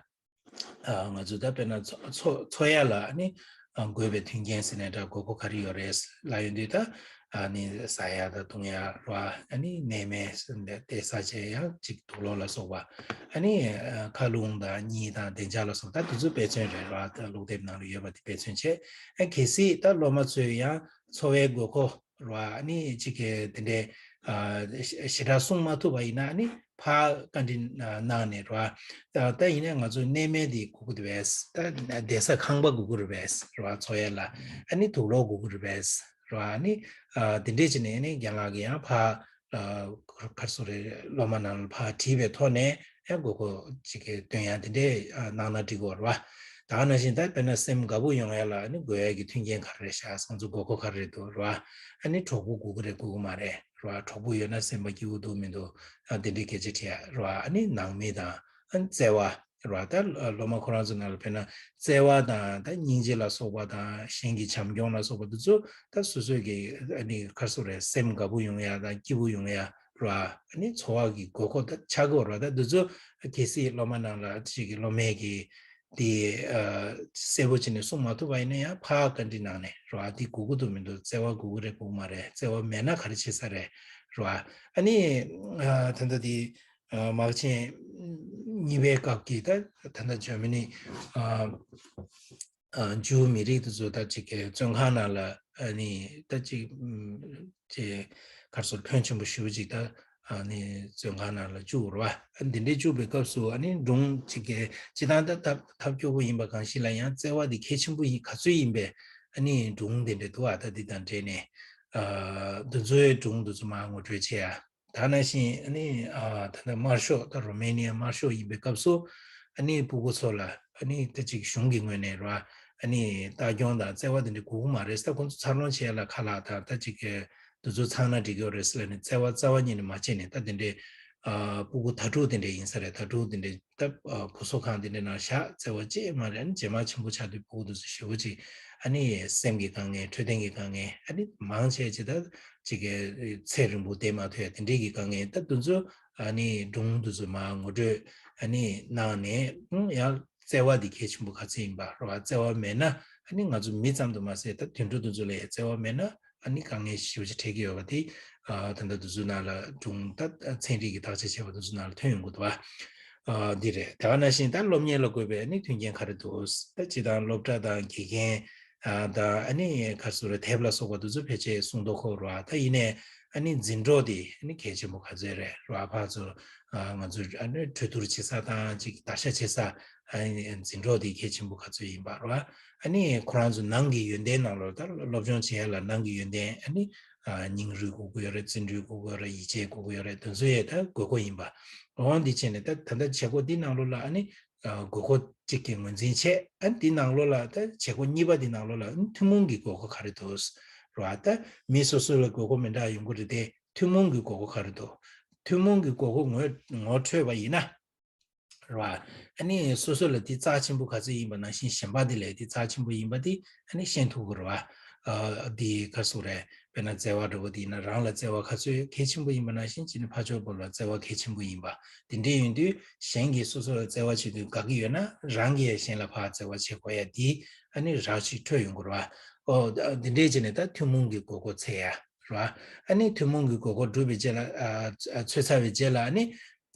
ཨ་ང་ཚོ་ད་དཔེར་ན་འཚོ་འཚོ་འཚོ་ཡ་ལ་ཨ་ནི་ཨ་དགོས་པའི་མཐུན་རྐྱེན་ཟེར་ནས་འདྲ་དགོས་མཁོ་ག་རེ་ཡོད་རེད་ལབ་ཡོང་དུས། ད་ ཨ་ནི་ཟ་ཡ་དང་བཏུང་ཡ་ར། ཨ་ནི་ནད་མེད་བསྡད་ས་བྱས་ཡང་ཅིག་དུག་སློག་ལ་སོགས་པ། ཨ་ནི་ཨ་མཁའ་རླུང་དང་གཉིད་དང་བདེ་འཇགས་ལ་སོགས་པ་ད་དེ་ཚོ་དཔེ་མཚོན་རེད་ར། ད་ཀློག་དེབ་ནང་ལ་ཡོད་པ་དེ་དཔེ་མཚོན་བྱས། ཨ་གལ་སྲིད་ད་སློབ་མ་ཚོས་ཡང་འཚོ་བའི་དགོས་མཁོ་ར། ཨ་ནི་ཅིག་གི་དེ་འདྲའི་ཨ་ཞེ་དྲག་གསུང་མ་ཐུབ་པ་ཡིན་ན། ཨ་ནི་ཕར་བཀའ་འདྲི་གནང་ནས་ར། ད་ཡིན་ན་ང་ཚོ་གནས་མལ་འདི་དགོས་ཀྱི་རེད་པས། ད་བསྡད་ས་ཁང་པ་དགོས་ཀྱི་རེད་པས་ར། འཚོ་ཡ་ལ་ཨ་ནི་དུག་སློག་དགོས་ཀྱི་རེད་པས་ར། ཨ་ནི་ཨ་དེ་འདྲས་བྱས་ནས་ཨ་ནི་རྒན་ལགས་ཀྱིས་ཡང་ཕར་ཨ་ག་རེ་ཟེར་དགོས་རེད། སློབ་མ་རྣམས་ལ་ཕར་དྲིས་པའི་ཐོག་ནས་ཡང་དགོས་མཁོ་ཅིག་གི་སྟོན་ཡ་དེ་འདྲས་ཨ་གནང་ན་འགྲིག་གི་རེད་པ། ད་ག་ནང་བཞིན་ད་དཔེར་ན་སེམས་དགའ་པོ་ཡོང་ཡ་ལ་ཨ་ནི་དགོས་ཡ་གི་མཐུན་རྐྱེན་ག་རེ་རེད་ཤག་ང་ཚོ་དགོས་མཁོ་ག་རེ་རེད་འདུག་ར། ཨ་ནི་གྲོགས་པོ་དགོས་ཀྱི་རེད་དགོས་ཀྱི་མ་རེད་ར། གྲོགས་པོ་ཡོད་ན་སེམས་པ་སྐྱིད་པོ་འདུག་མི་འདུག་ཨ་དེ་འདྲའི་སྐད་ཆ་དྲིས་ཡ་ར། ཨ་ནི་ནང་མི་དང་ཨ་ནི་བརྩེ་བ་ར། ད་སློབ་མ་ཁོ་རང་ཚོ་ནང་ལ་དཔེར་ན་བརྩེ་བ་དང་ད་སྙིང་རྗེ་ལ་སོགས་པ་དང་གཞན་གྱི་བྱམས་སྐྱོང་ལ་སོགས་པ་འདི་ཚོ་ད་སོ་སོའི་གི་ཨ་ནི་ག་རེ་ཟེར་དགོས་རེད། སེམས་དགའ་པོ་ཡོང་ཡ་དང་སྐྱིད་པོ་ཡོང་ཡ་ར། ཨ་ནི་འཚོ་བ་གི་དགོས་མཁོ་ད་ཆགས་ཀྱི་ཡོད་ར། ད་འདི་ཚོ་གལ་སྲིད་སློབ་མ་ནང་ལ་ཅིག་གི་སློབ་མས་གི་དེ་ཨ་གསལ་པོ་བྱས་ནས་གསུང་མ་ཐུབ་པ་ཡིན་ན་ཡང་ཕར་བཀའ་འདྲི་གནང་ནས་ར། འདི་དགོས་ཀྱི་འདུག་མི་འདུག་བརྩེ་བ་དགོས་ཀྱི་རེད་དགོས་ཀྱི་མ་རེད། བརྩེ་བ་མེད་ན་ག་རེ་བྱེད་ས་རེད་ར། ཨ་ནི་ཨ་ད་ལྟ་དེ་ཨ་དམག་ཆེན་གཉིས་པའི་སྐབས་ཀྱི་ད་ད་ལྟ་འཇར་མ་ནི་ཨ་ཨ་ཇུའུ་མི་རིགས་དེ་ཚོ་ད་ཅིག་གི་བཙོན་ཁང་ནང་ལ་ཨ་ནི་ད་ཅིག་ཨམ་ཅིག་ག་རེ་ཟེར་ཕོན་ཆེན་པོ་ཞེ་པོ་ཅིག་ད་ཨ་ནི་བཙོན་ཁང་ནང་ལ་བཅུག་རེད་པ། ཨ་འདི་འདྲའི་བཅུག་པའི་སྐབས་སུ་ཨ་ནི་སྒྲུང་ཅིག་གི་སྤྱིར་བཏང་ད་ཐབས་ཐབས་སྐྱོ་པོ་ཡིན་པ་གང་ཞིག་ལ་ཡང་བརྩེ་བ་འདི་གལ་ཆེན་པོ་ཡིན་ག་ཚོད་ཡིན་པའི་ཨ་ནི་སྒྲུང་དེ་འདྲ་འདུག་ཨ་ད་འདི་དང་འབྲེལ་ནས་ཨ་འདི་ཚོའི་སྒྲུང་འདི་ཚོ་མར་ངོ་སྤྲོད་བྱེད་ཡ། ད་ནང་བཞིན་ཨ་ནི་ཨ་ད་ལྟ་དམར་ཤོག་ད་རོ་མེ་ནི་ཡ་དམར་ཤོག་ཡིན་པའི་སྐབས་སུ་ཨ་ནི་སྤུ་གུ་ཚོ་ལ་ཨ་ནི་ད་ཅིག་གཞུང་གི་ངོས་ནས་ར་ཨ་ནི་ལྟ་སྐྱོང་དང་བརྩེ་བ་དེ་འདྲ་དགོས་ཀྱི་མ་རེད། ད་ཁོང་ཚོ་འཚར་ལོངས་བྱེད་ཡ་ལ་ཁ་ལག་དང་ད་ཅིག་གི་དེ་ཚོ་ཚང་ན་འགྲིག་གི་ཡོད་རེད་ཟེར་ལབ་ནས་བརྩེ་བ་རྩ་བ་ཉིད་ནས་མ་བྱས་ནས། ད་དེ་འདྲའི་ཨ་སྤུ་གུ་དྭ་ཕྲུག་དེ་འདྲ་ཡིན་ས་རེད། དྭ་ཕྲུག་དེ་འདྲ་ད་ཨ་བུ་གསོ་ཁང་དེ་འདྲའི་ནང་བཞག་བརྩེ་བ་ཅི་ཡང་མ་རེད། ཨ་ནི་རྗེས་མ་ཆེན་པོ་ཆགས་དུས་སྤུ་གུ་དེ་ཚོ་ཞེ་པོ་ཅིག་ཨ་ནི་སེམས་ཀྱི་དཀའ་ངལ། འཕྲོད་བསྟེན་གྱི་དཀའ་ངལ། ཨ་ནི་མང་ཆེ་ཅིག་ད་ཅིག་གི་ཚེ་རིང་པོ་བསྡད་མ་ཐུབ་ཡ་དེ་འདྲའི་གི་དཀའ་ངལ། ད་དེ་ཚོ་ཨ་ནི་སྒྲུང་དེ་ཚོ་མར་ངོ་སྤྲོད་ཨ་ནི་གནང་ནས། ཨང་ཡང་བརྩེ་བ་འདི་གལ་ཆེན་པོ་ག་ཚོད་ཡིན་པ་རེད་པ། བརྩེ་བ་མེད་ན་ཨ་ནི་ང་ཚོ་མི་ཙམ་དུ་མ་ཟད་ད་དུད་འགྲོ་དེ་ཚོ་ལ་ཡང་བརྩེ་བ་མེད་ན་ཨ་ནི་དཀའ་ངལ་ཞེ་པོ་ཅིག་འཕྲད་ཀྱི་ཡོད་པ་དེ་ཨ་ད་ལྟ་དེ་ཚོའི་ནང་ལ་སྒྲུང་ད་ཚན་རིག་གི་བརྟག་དཔྱད་བྱས་པ་དེ་ཚོའི་ནང་ལ་ཐོན་ཡོང་གི་འདུག་པ། ཨ་འདི་རེད། དེ་ག་ནང་བཞིན་ད་སློབ་གཉེར་ལ་དགོས་པའི་ཨ་ནི་མཐུན་རྐྱེན་ག་རེ་འདུག་ད་སྤྱིར་བཏང་སློབ་གྲྭ་དང་དགེ་རྒན་ཨ་དང་ཨ་ནི་ག་རེ་ཟེར་དགོས་རེད། དེབ་ལ་སོགས་པ་དེ་ཚོ་ཕལ་ཆེར་གསུང་མདོག་ཁ་པོ་རེད་པ། ད་ཡིན་ནའི་ཨ་ནི་འཛིན་གྲོགས་དེ་ཨ་ནི་གལ་ཆེན་པོ་ག་ཚོད་རེད་རེད་པ། ཕར་ཚུར་ཨ་ང་ཚོས་ཨ་ནི་གྲོས་བསྡུར་བྱེད་ས་དང་ཅིག་བརྡར་ཤ་བྱེད་ས། ཨ་ནི་འཛིན་གྲོགས་དེ་གལ་ཆེན་པོ་ག་ཚོད་ཡིན་པ་རེད་པ། ཨ་ནི་ཁོ་རང་ཚོ་ནང་གི་ཡོན་ཏན་ནང་ལོགས་ད་སློབ་སྦྱོང་བྱེད་ཡ་ལ་ནང་གི་ཡོན་ཏན་ཨ་ནི་ཨ་སྙིང་རུས་དགོས་ཀྱི་ཡོད་རེད། བརྩོན་འགྲུས་དགོས་ཀྱི་ཡོད་རེད། ཡིད་ཆེས་དགོས་ཀྱི་ཡོད་རེད། དེ་ཚོ་ཡས་ད་དགོས་མཁོ་ཡིན་པ། འོ་འདི་བྱས་ནས་ད་ད་ལྟ་བྱེད་སྒོ་འདི་ནང་ལོགས་ལ་ཨ་ནི་ཨ་དགོས་མཁོ་གཅིག་གི་ངོས་འཛིན་བྱས། ཨ་ནི་འདི་ནང་ལོགས་ལ་ད་བྱེད་སྒོ་གཉིས་པ་འདི་ནང་ལོགས་ལ་ཨ་ནི་ཐུན་མོང་གི་དགོས་མཁོ་ག་རེ་འདུག་རེད་པ། ད་མི་སོ་སོ་ལ་དགོས་མཁོ་མི་འདྲ་ཡོང་གི་རེད་དེ། ཐུན་མོང་གི་དགོས་མཁོ་ག་རེ་འདུག་ཐུན་མོང་གི་དགོས་མཁོ་ངོ་ངོ་འཕྲོད་པ་ཡིན་ན། རེད་པ། ཨ་ནི་སོ་སོ་ལ་དེ་རྩ་ཆེན་པོ་ག་ཚོད་ཡིན་པ་ནང་བཞིན་གཞན་པ་དེ་ལ་དེ་རྩ་ཆེན་པོ་ཡིན་པ་དེ་ཨ་ནི་ཤེས་ཐུབ་ཀྱི་རེད་པ། ཨ་དེ་ག་རེ་ཟེར་དགོས་རེད། དཔེར་ན་བརྩེ་བ་འདྲ་པོ་དེ་ཡིན་ན་རང་ལ་བརྩེ་བ་ག་ཚོད་གལ་ཆེན་པོ་ཡིན་པ་ནང་བཞིན་བྱས་ནས་ཕར་ཕྱོགས་པོ་ལ་བརྩེ་བ་གལ་ཆེན་པོ་ཡིན་པ། དེ་འདྲ་ཡིན་དུས་གཞན་གྱིས་སོ་སོ་ལ་བརྩེ་བ་བྱེད་དུས་དགའ་གི་ཡོད་ན་རང་གིས་ཡང་གཞན་ལ་ཕར་བརྩེ་བ་བྱེད་དགོས་ཡ་དེ་ཨ་ནི་རགས་ཅིག་འཕྲོད་ཡོང་གི་རེད་པ། ཨོ་དེ་འདྲ་བྱས་ནས་ད་ཐུན་མོང་གི་དགོས་མཁོ་འཚོལ་ཡ། རེད་པ། ཨ་ནི་ཐུན་མོང་གི་དགོས་མཁོ་འགྲུབ་པའི་རྗེས་ལ་ཨ་ཨ་འཚོལ་ཚར་བའི་རྗེས་ལ་ཨ་ནི་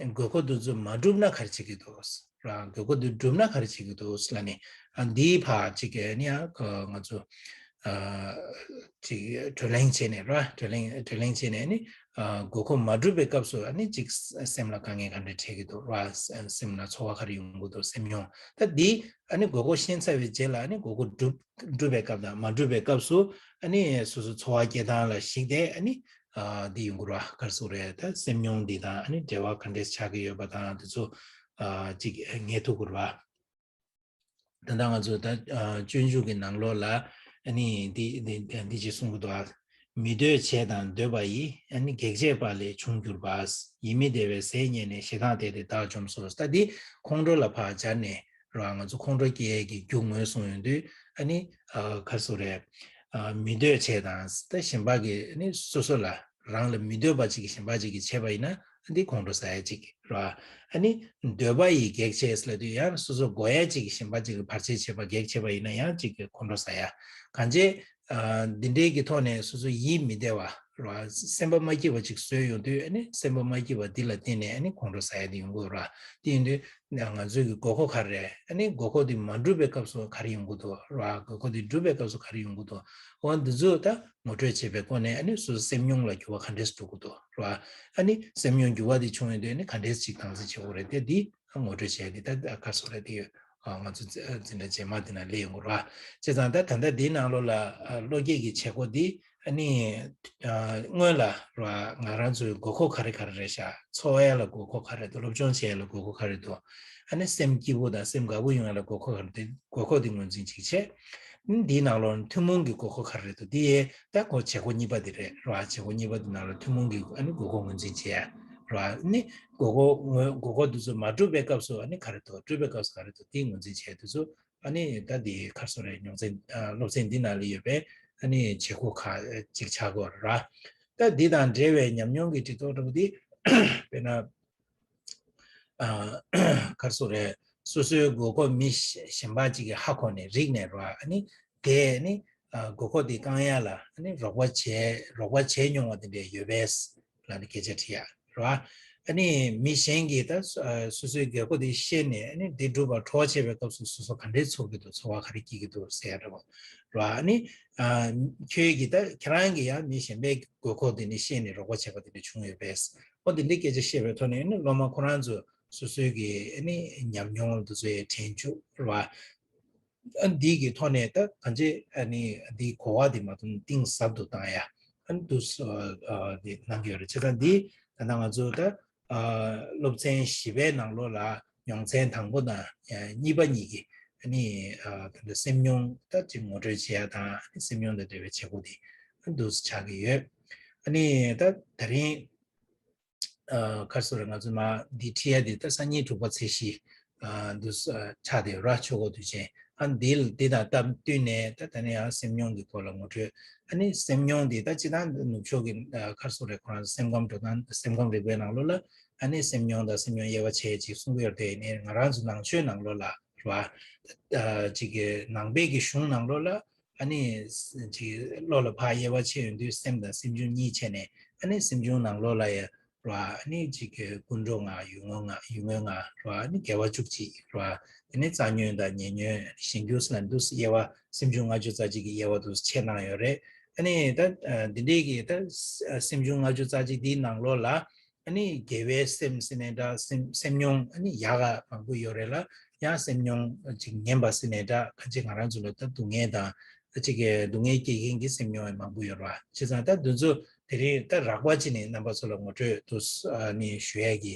དགོས་མཁོ་དེ་ཚོ་མ་འགྲུབ་ན་ག་རེ་བྱེད་ཀྱི་འདུག་རེད་པ། དགོས་མཁོ་དེ་འགྲུབ་ན་ག་རེ་བྱེད་ཀྱི་འདུག་ལབ་ནས་ཨ་འདིའི་བར་ཅིག་གི་ཨ་ནི་ཨ་ང་ཚོ་ཨ་ཅིག་བགྲོ་གླེང་བྱས་ནས་རེད་པ། བགྲོ་གླེང་བགྲོ་གླེང་བྱས་ནས་ཨ་ནི་ཨ་དགོས་མཁོ་མ་འགྲུབ་པའི་སྐབས་སུ་ཨ་ནི་ཅིག་སེམས་ལ་དཀའ་ངལ་ག་འདྲ་འཕྲད་ཀྱི་འདུག་རེད་པ། སེམས་ལ་ཚོར་བ་ག་རེ་ཡོང་གི་འདུག་སེམས་མྱོང་ད་འདི་ཨ་ནི་དགོས་མཁོ་ཤེས་ཚར་བའི་རྗེས་ལ་ཨ་ནི་དགོས་མཁོ་འགྲུབ་འགྲུབ་པའི་སྐབས་དང་མ་འགྲུབ་པའི་སྐབས་སུ་ཨ་ནི་སོ་སོ་ཚོར་བ་སྐྱེ་སྟངས་ལ་གཞིགས་ཏེ་ཨ་ནི་ཨ་འདི་ཡོང་གི་རེད་པ། ག་རེ་ཟེར་དགོས་རེད། ད་སེམས་མྱོང་འདི་དང་ཨ་ནི་འབྲེལ་བ་ག་འདྲས་ཆགས་ཀྱི་ཡོད་པ་དང་དེ་ཚོ་ཨ་ཅིག་ངེས་ཐུབ་ཀྱི་རེད་པ། ད་ལྟ་ང་ཚོ་ད་ཨ་སྤྱོད་འཇུག་གི་ནང་ལོགས་ལ་ཨ་ནི་འདི་འདི་འདི་ཅིག་གསུང་གི་འདུག་ཨ། མི་འདོད་བྱས་དང་འདོད་པ་ཡིས། ཨ་ནི་གེགས་བྱས་པ་ལས་བྱུང་གྱུར་པ། ཡིད་མི་བདེ་བའི་ཟས་རྙེད་ནས། ཞེ་སྡང་དེ་སྟེ་བདག་འཇོམས་སོ། ད་འདི་ཁོང་ཁྲོ་ལ་ཕར་སྦྱར་ནས་རེད་པ། ང་ཚོ་ཁོང་ཁྲོ་སྐྱེ་ཡས་ཀྱི་རྒྱུ་ངོས་བཟུང་ཡོང་དུས་ཨ་ནི་ཨ་ག་རེ་ཟེར་དགོས་རེད། ཨ་མི་འདོད་བྱས་དང་ད་གཞན་པ་གིས་ཨ་ནི་སོ་སོ་ལ་རང་ལ་མི་འདོད་པ་ཅིག་གིས་གཞན་པ་ཅིག་གིས་བྱས་པ་ཡིན་ན་འདི་ཁོང་ཁྲོ་ཟ་ཡ་ཅིག་རེད་པ། ཨ་ནི་འདོད་པ་ཡིས་གེགས་བྱས་ལབ་དུས་ཡང་སོ་སོ་དགོས་ཡ་ཅིག་གིས་གཞན་པ་ཅིག་གིས་བར་ཆད་བྱས་པ་གེགས་བྱས་པ་ཡིན་ན་ཡང་ཅིག་གིས་ཁོང་ཁྲོ་ཟ་ཡ། གང་བྱས་ འདི་འདྲའི་གི་ཐོག་ནས་སོ་སོ་ཡིད་མི་བདེ་བ་ར། སེམས་པ་མ་སྐྱིད་པ་ཅིག་བཟོས་ཡོང་དུས་ཨ་ནི་སེམས་པ་མ་སྐྱིད་པ་འདི་ལ་བརྟེན་ནས་ཨ་ནི་ཁོང་ཁྲོ་ཟ་ཡ་དེ་ཡོང་གི་ཡོད་ར། དེ་ཡིན་དུས་ང་ཚོའི་གི་དགོས་མཁོ་ག་རེ་རེད། ཨ་ནི་དགོས་མཁོ་དེ་མ་འགྲུབ་པའི་སྐབས་སུ་ག་རེ་ཡོང་གི་འདུག་ར། དགོས་མཁོ་དེ་འགྲུབ་པའི་སྐབས་སུ་ག་རེ་ཡོང་གི་འདུག་འོ་འདི་ཚོ་ད་ངོ་སྤྲོད་བྱེད་པའི་སྒོ་ནས་ཨ་ནི་སོ་སོ་སེམས་མྱོང་ལ་འགྱུར་བ་ག་འདྲས་འགྲོ་གི་འདུག་ར། ཨ་ནི་སེམས་མྱོང་འགྱུར་བ་དེ་བྱུང་ཡོང་དུས་ཨ་ནི་ག་འདྲས་ཅིག་སྟངས་འཛིན་བྱེད་དགོས་རེད། དེ་འདི་ངོ་སྤྲོད་བྱས་ཏེ་ད་ཁ་སོ་རེད་དེ་ཡོད། ང་ཚོ་འཛིན་གྲྭ་རྗེས་མ་དེ་ན་སླེབས་ཡོང་གི་ར། བྱས་ཙང་ད་ད་ལྟ་འདིའི་ནང་ལོགས་ལ་བློ་སྐྱེད་ཀྱི་བྱེད་སྒོ་འདི་ཨ་ནི་སྔོན་ལ་ར་ང་རང་ཚོའི་དགོས་མཁོ་ག་རེ་ག་རེ་རེད་ཤག་འཚོ་བ་ལ་དགོས་མཁོ་ག་རེ་འདུག་སློབ་སྦྱོང་བྱེད་ཡ་ལ་དགོས་མཁོ་ག་རེ་འདུག་ཨ་ནི་སེམས་སྐྱིད་པོ་དང་སེམས་དགའ་པོ་ཡོང་ཡ་ལ་དགོས་མཁོ་ག་རེ་འདུག་དགོས་མཁོ་འདི་ངོས་འཛིན་ཅིག་བྱས། འདིའི་ནང་ལོགས་ཐུན་མོང་གི་དགོས་མཁོ་ག་རེ་རེད་འདུག་འདི་ཡས་ད་ཁོ་བྱེད་སྒོ་གཉིས་པ་འདི་རེད་ར། བྱེད་སྒོ་གཉིས་པ་འདི་ནང་ལ་ཐུན་མོང་གི་ཨ་ནི་དགོས་མཁོ་ངོས་འཛིན་བྱེད་ཡ་ར། ཨ་ནི་དགོས་མཁོ་ངོས་དགོས་མཁོ་འདི་ཚོ་མ་འགྲུབ་པའི་སྐབས་སུ་ཨ་ནི་ག་རེ་འདུག་འགྲུབ་པའི་སྐབས་སུ་ག་རེ་འདུག་འདི་ངོས་འཛིན་བྱས་དུས་ཚོད། ཨ་ནི་ད་འདི་ཁར་སོ་རེ་ཉོག་ཚན་སློབ་ཚན་འདི་ནང་ལ་ཡོད་པའི་ཨ་ནི་བྱེད་སྒོ་ཁག་ཅིག་ཆགས་ཀྱི་ཡོད་རེད་ར། ད་འདི་དང་འབྲེལ་བའི་ཉམས་མྱོང་གི་འདྲི་རྟོག་འདྲ་པོ་འདི་དཔེར་ན་ཁར་སོ་རེ་སོ་སོའི་དགོས་མཁོ་མི་གཞན་པ་ཅིག་གིས་ཧ་གོ་ནས་རིག་ནས་ར། ཨ་ནི་དེ་ནི་དགོས་མཁོ་འདི་བསྐང་ཡ་ལ་ཨ་ནི་རོགས་པ་བྱས་རོགས་པ་བྱས་མྱོང་བ་དེ་འདྲ་ཡོད་པས་ལ་ནི་སྐད་ཆ་དྲི་ཡ། རེད་བ། ཨ་ནི་མི་གཞན་གྱིས་ད་སོ་སོའི་དགོས་མཁོ་དེ་ཤེས་ནས་ཨ་ནི་དེ་སྒྲུབ་པར་གྲོགས་བྱེད་པའི་སྐབས་སུ་སོ་སོ་ག་འདྲས་ཚོར་གྱི་འདུག་ཚོར་བ་ག་རེ་སྐྱེ་གི་འདུག་ཟེར་ཡ་འདྲ་བོ། རེད་བ། ཨ་ནི་ཁྱོད་ཀྱིས་ད་ཁྱེད་རང་གིས་ཡང་མི་གཞན་པའི་དགོས་མཁོ་དེ་ནི་ཤེས་ནས་རོགས་པ་བྱས་པ་དེ་འདྲ་བྱུང་ཡོད་པས། ཨོ་དེ་འདྲའི་སྐད་ཆ་བཤད་པའི་ཐོག་ནས་ཨ་ནི་སློབ་མ་ཁོ་རང་ཚོ་སོ་སོའི་གི་ཨ་ནི་ཉམས་མྱོང་དེ་ཚོ་ཡང་དྲན་བཅུག་རེད་བ། ཨ་འདི་གི་ཐོག་ནས་ད་གང་ཅི་ཨ་ནི་འདི་གོ་བ་འདི་མ་གཏོགས་གཏིང་ཟབ་ཏུ་བཏང་ཡ་ཨ་འདུག་སེ་འདི་གནང་གི་ཡོད་རེད། བྱས་ཙང་འདི་ད་ལྟ་ང་ཚོ་ད་སློབ་ཚན་བཞི་པའི་ནང་ལོགས་ལ་ཉོག་ཚན་དང་པོ་དང་གཉིས་པ་གཉིས་ཀྱི་ཨ་ནི་ད་ལྟ་སེམས་མྱོང་ད་ཅིག་ངོ་སྤྲོད་བྱེད་ཡ་དང་ཨ་ནི་སེམས་མྱོང་དང་འབྲེལ་བའི་བྱེད་སྒོ་འདི་ཨ་འདུག་སེ་ཆགས་ཀྱི་ཡོད། ཨ་ནི་ད་ད་རིང་ཁར་སོ་རེ་ང་ཚོ་མ་འདི་ཁྲིད་ཡ་འདི་ད་སང་ཉིན་དྲུག་པ་ཚེས་བཞི་འདུག་ཆགས་བསྡད་ཡོད་ར། ཆོས་སྐོར་དུས་ཆེན་ཨ་འདི་འདི་དང་སྟབས་བསྟུན་ནས་ད་ད་ནི་ཡང་སེམས་མྱོང་གི་སྐོར་ལ་ངོ་སྤྲོད། ཨ་ནི་སེམས་མྱོང་འདི་ད་སྤྱི་བཏང་ནུབ་ཕྱོགས་ཀྱི་ཁར་སོ་རེ་ཁོ་རང་སེམས་ཁམས་འགྲོ་སྟངས་སེམས་ཁམས་རིག་པའི་ནང་ལོགས་ལ་ཨ་ནི་སེམས་མྱོང་དང་སེམས་མྱོང་དབྱེ་བ་ཕྱེ་ཅིག་གསུང་གི་ཡོད་དེ་ནི་ང་རང་ཚོ་ནང་ཆོས་ནང་ལོགས་ལ་ར་ཅིག་གི་ནང་པའི་གི་གཞུང་ནང་ལོགས་ལ། ཨ་ནི་ཅིག་བློ་ལ་ཕར་དབྱེ་བ་ཕྱེ་ཡོང་དུས་སེམས་དང་སེམས་བྱུང་གཉིས་ཕྱེ་ནས་ཨ་ནི་སེམས་བྱུང་ནང་ལོགས་ལ་ཡ་ར། ཨ་ནི་ཅིག་ཀུན་འགྲོ་ལྔ་ཡུལ་དངོས་ལྔ་ཡུལ་དངོས་ལྔ་ར། ཨ་ནི་དགེ་བ་བཅུ་གཅིག་ར། ཨ་ནི་རྩ་ཉོན་དང་ཉེ་ཉོན་གཞན་འགྱུར་ལ་འདུག་དབྱེ་བ་སེམས་བྱུང་ལྔ་བཅུ་རྩ་གཅིག་གི་དབྱེ་བ་འདུག་ཕྱེ་གནང་ཡོད་རེད། ཨ་ནི་ད་འདི་འདྲའི་གི་ད་སེམས་བྱུང་ལྔ་བཅུ་རྩ་གཅིག་འདིའི་ནང་ལོགས་ལ། ཨ་ནི་དགེ་བའི་སེམས་ཟེར་ནའི་འདྲ། སེམས་སེམས་མྱོང་ཨ་ནི་ཡག་ག་མང་པོ་ཡོད་རེད་ལ། ཡང་སེམས་མྱོང་ཅིག་ངན་པ་ཟེར་ནའི་འདྲ། ཁ་ཅིག་ང་རང་ཚོ་ལ་ད་སྡུག་བསྔལ་དང་ཨ་ཅིག་གི་སྡུག་བསྔལ་སྐྱེ་མཁན་གྱི་སེམས་མྱོང་ཡང་མང་པོ་ཡོད་རེད་བ། བྱས་ཙང་ད་འདི་ཚོ་དེ་རིང་ད་རགས་པ་ཅིག་ནས་རྣམ་པ་ཚོ་ལ་ངོ་སྤྲོད་དུ་ཨ་ནི་ཞུ་ཡས་ཀྱི་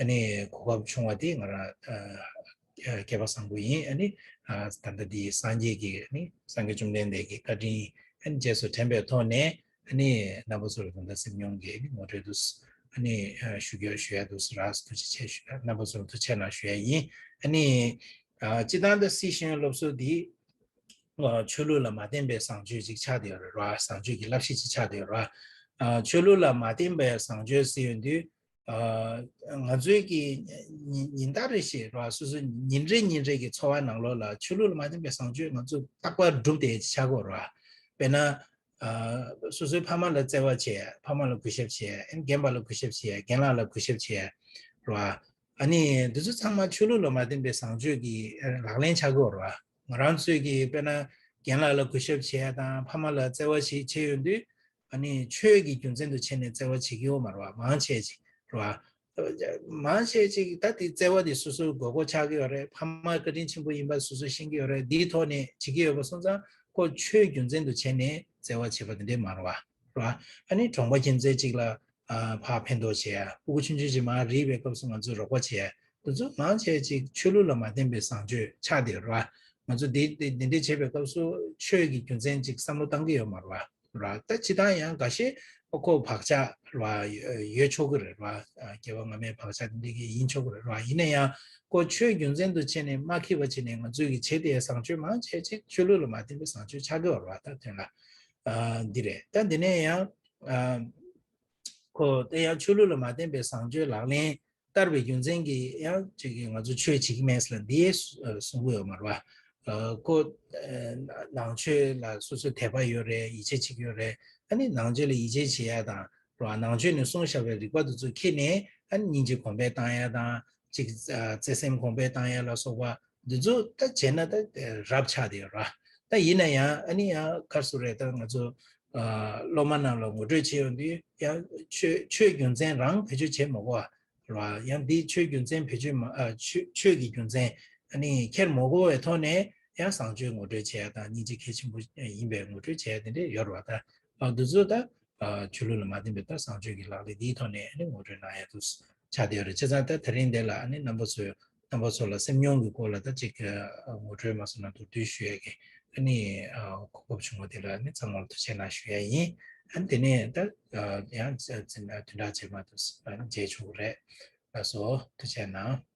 ཨ་ནི་གོ་སྐབས་བྱུང་བ་དེ་ང་རང་སྐལ་པ་བཟང་པོ་ཡིན། ཨ་ནི་ད་ལྟ་འདི་སངས་རྒྱས་ཀྱི་ཨ་ནི་སངས་རྒྱས་བཅོམ་ལྡན་འདས་ཀྱི་བཀའ་དྲིན་ཨ་ནི་རྗེས་སུ་དྲན་པའི་ཐོག་ནས། ཨ་ནི་རྣམ་པ་ཚོར་ད་ལྟ་སེམས་མྱོང་གི་ངོ་སྤྲོད་དུ་ཨ་ནི་ཞུ་རྒྱུ་ཞུ་ཡ་འདུག་ཟེར་ར། ཐུགས་རྗེ་ཆེ་ཞུ་ཡ། རྣམ་པ་ཚོར་ཐུགས་རྗེ་གནང་ཞུ་ཡ་ཡིན། ཨ་ནི་སྤྱི་བཏང་ད་སྲིད་གཞུང་སློབ་གསོ་འདི་ཆོས་ལུགས་ལ་མ་བརྟེན་པའི་བཟང་སྤྱོད་ཅིག་ཆགས་བསྡད་ཡོད་རེད་ར། བཟང་སྤྱོད་ཀྱི་བསླབ་གཞི་ཅིག་ཆགས་བསྡད་ཡོད་ར། ཆོས་ལུགས་ལ་མ་བརྟེན་པའི་བཟང་སྤྱོད་ཟེར་ཡོང་དུས། ང་ཚོའི་གི་ཉིན་ཉིན་ལྟར་རེ་བཞིན་ར། སོ་སོ་ཉིན་རེ་ཉིན་རེ་གི་འཚོ་བ་ནང་ལོགས་ལ་ཆོས་ལུགས་ལ་མ་བརྟེན་པའི་བཟང་སྤྱོད་ང་ཚོ་རྟག་པར་བསྒྲུབ་བསྡད་ཆགས་ཀྱི་ཡོད་རེད་བ། དཔེར་ན། སོ་སོའི་ཕ་མ་ལ་བརྩེ་བ་བྱས། ཕ་མ་ལ་གུས་ཞབས་བྱས། རྒན་པ་ལ་གུས་ཞབས་བྱས། རྒན་ལགས་ལ་གུས་ཞབས་བྱས། རེད་བ། ཨ་ནི་འདི་ཚོ་ཚང་མ་ཆོས་ལུགས་ལ་མ་བརྟེན་པའི་བཟང་སྤྱོད་ཀྱི་ལག་ལེན་ཆགས་ཀྱི་ཡོད་རེད་བ། ང་རང་ཚོས་ཀྱི་དཔེར་ན་རྒན་ལགས་ལ་གུས་ཞབས་བྱས་དང་ཕ་མ་ལ་བརྩེ་བ་ཞིག་བྱས་ཡོང་དུས། ཨ་ནི་ཆོས་ཀྱི་རྒྱུ་མཚན་དུ་བྱས་ནས་བརྩེ་བ་བྱེད་ཀྱི་ཡོད་མ་རེད་བ། མང་ཆེ་ཅིག་རེད་བ། མང་ཆེ་ཅིག་ད་དེ་བརྩེ་བ་དེ་སོ་སོའི་དགོས་མཁོ་ཆགས་ཀྱི་ཡོད་རེད། ཕ་མ་བཀའ་དྲིན་ཆེན་པོ་ཡིན་པ་སོ་སོས་ཤེས་ཀྱི་ཡོད་རེད། དེའི་ཐོག་ནས་བྱེད་ཀྱི་ཡོད་པ་སོང་ཙང་ཁོ་ཆོས་རྒྱུ་མཚན་དུ་བྱས་ནས་བརྩེ་བ་བྱེད་པ་དེ་འདྲས་མ་རེད་བ། རེད་བ། ཨ་ནི་གྲོང་པ་ཁྱིམ་མཚེས་གཅིག་ལ་ཕར་ཕན་ཐོགས་བྱེད་ཡ། ཕྲུ་གུ་ཆུང་ཆུང་ཅིག་མར་རིག་པའི་སྐབས་སུ་ང་ཚོས་རོགས་པ་བྱེད་ཡ། དེ་ཚོ་མང་ཆེ་ཅིག་ཆོས་ལུགས་ལ་མ་བརྟེན་པའི་བཟང་སྤྱོད་ཆགས་བསྡད་ཡོད་རེད་བ། ང་ཚོ་འདི་འདི་འདི་འདྲས་བྱེད་པའི་སྐབས་སུ་ཆོས་ཀྱི་རྒྱུ་མཚན་ཅིག་བསམ་བློ་བཏང་གི་ཡོད་མ་རེད་བ། ར། ད་སྤྱི་བཏང་ཡང་འགའ་ཤས་ཁོ་བག་ཆགས་ར་ཡོད་ཆོག་གི་རེད་ར། སྐྱེ་བ་སྔ་མའི་བག་ཆགས་འདི་གི་ཡིན་ཆོག་གི་རེད་ར། ཡིན་ན་ཡང་ཁོ་ཆོས་རྒྱུ་མཚན་དུ་བྱས་ནས་མ་འཁྱེར་བ་བྱས་ནས་ང་ཚོས་ཀྱི་བྱེད་དེ་བཟང་སྤྱོད་མང་ཆེ་ཅིག་ཆོས་ལུགས་ལ་མ་བརྟེན་པའི་བཟང་སྤྱོད་ཆགས་ཀྱི་ཡོད་རེད་བ། ད་དོན་ལ་འདི་རེད། ད་འདི་ནས་ཡང་ཁོ་དེ་ཡང་ཆོས་ལུགས་ལ་མ་བརྟེན་པའི་བཟང་སྤྱོད་ལག་ལེན་བསྟར་བའི་རྒྱུ་མཚན་གྱིས་ཡང་ཅིག་གིས་ང་ཚོ་ཆོས་བྱེད་ཀྱི་མེད་ཟེར་ལ་འདི་གསུང་གི་ཡོད་མ་རེད་བ། ཨ་ཁོ་ཨ་ནང་ཆོས་ལ་སོ་སོའི་དད་པ་ཡོད་རེད། ཡིད་ཆེས་བྱེད་ཀྱི་ཡོད་རེད། ཨ་ནི་ནང་ཆོས་ལ་ཡིད་ཆེས་བྱེད་ཡ་དང་རེད་བ། ནང་ཆོས་ནས་གསུངས་བཞག་པའི་རིགས་པ་དེ་ཚོ་ཁྱེར་ནས་ཨ་ནི་སྙིང་རྗེ་གོང་འཕེལ་བཏང་ཡ་དང་། ཅིག་ཨ་བརྩེ་སེམས་གོང་འཕེལ་བཏང་ཡ་ལ་སོགས་པ་འདི་ཚོ་ད་བྱས་ན་ད་རབ་ཆགས་བསྡད་ཡོད་ར། ད་ཡིན་ན་ཡང་ཨ་ནི་ཡང་ག་རེ་ཟེར་རེད། ད་ང་ཚོ་ཨ་སློབ་མ་རྣམས་ལ་ངོ་སྤྲོད་བྱེད་ཡོང་དུས་ཡང་ཆོས་ཆོས་རྒྱུ་མཚན་རང་བེད་སྤྱོད་བྱེད་མ་དགོས་པ་ར། ཡང་འདི་ཆོས་རྒྱུ་མཚན་བེད་སྤྱོད་མ་ཨ་ཆོས་ཆོས་ཀྱི་རྒྱུ་མཚན་ཨ་ནི་འཁྱེར་མ་དགོས་པའི་ཐོག་ནས་ཡང་བཟང་སྤྱོད་ངོ་སྤྲོད་བྱེད་ཡ་དང་། སྙིང་རྗེ་གལ་ཆེན་པོ་ཡིན་པའི་ངོ་སྤྲོད་བྱེད་ཡ་དེ་འདྲ་ཡོད་རེད་བ། ད་ཨ་འདི་ཚོ་ད་ཨ་ཆོས་ལུགས་ལ་མ་བརྟེན་པའི་ད་བཟང་སྤྱོད་ཀྱི་ལག་ལེན་འདིའི་ཐོག་ནས་ཨ་ནི་ངོ་སྤྲོད་གནང་ཡ་དུ་ཆགས་བསྡད་ཡོད་རེད། བྱས་ཙང་ད་དེ་རིང་འདི་ལ་ཨ་ནི་རྣམ་པ་ཚོས་རྣམ་པ་ཚོ་ལ་སེམས་མྱོང་གི་སྐོར་ལ་ད་ཅིག་ཨ་ངོ་སྤྲོད་མ་སོང་ན་མདོར་བསྡུས་ཞུ་ཡ་གི་ཨ་ནི་ཨ་གོ་སྐབས་བྱུང་བ་དེ་ལ་ཨ་ནི་ཚང་མ་ལ་ཐུགས་རྗེ་གནང་ཞུ་ཡ་ཡིན། ཨ་ནི་དེ་ནས་ད་ཨ་ཡང་ཨ་བདུན་ཕྲག་རྗེས་མ་དུ་ཨ་ནི་མཇལ་ཆོག་གི་རེད། ལགས་སོ། ཐུགས་རྗེ་གནང་།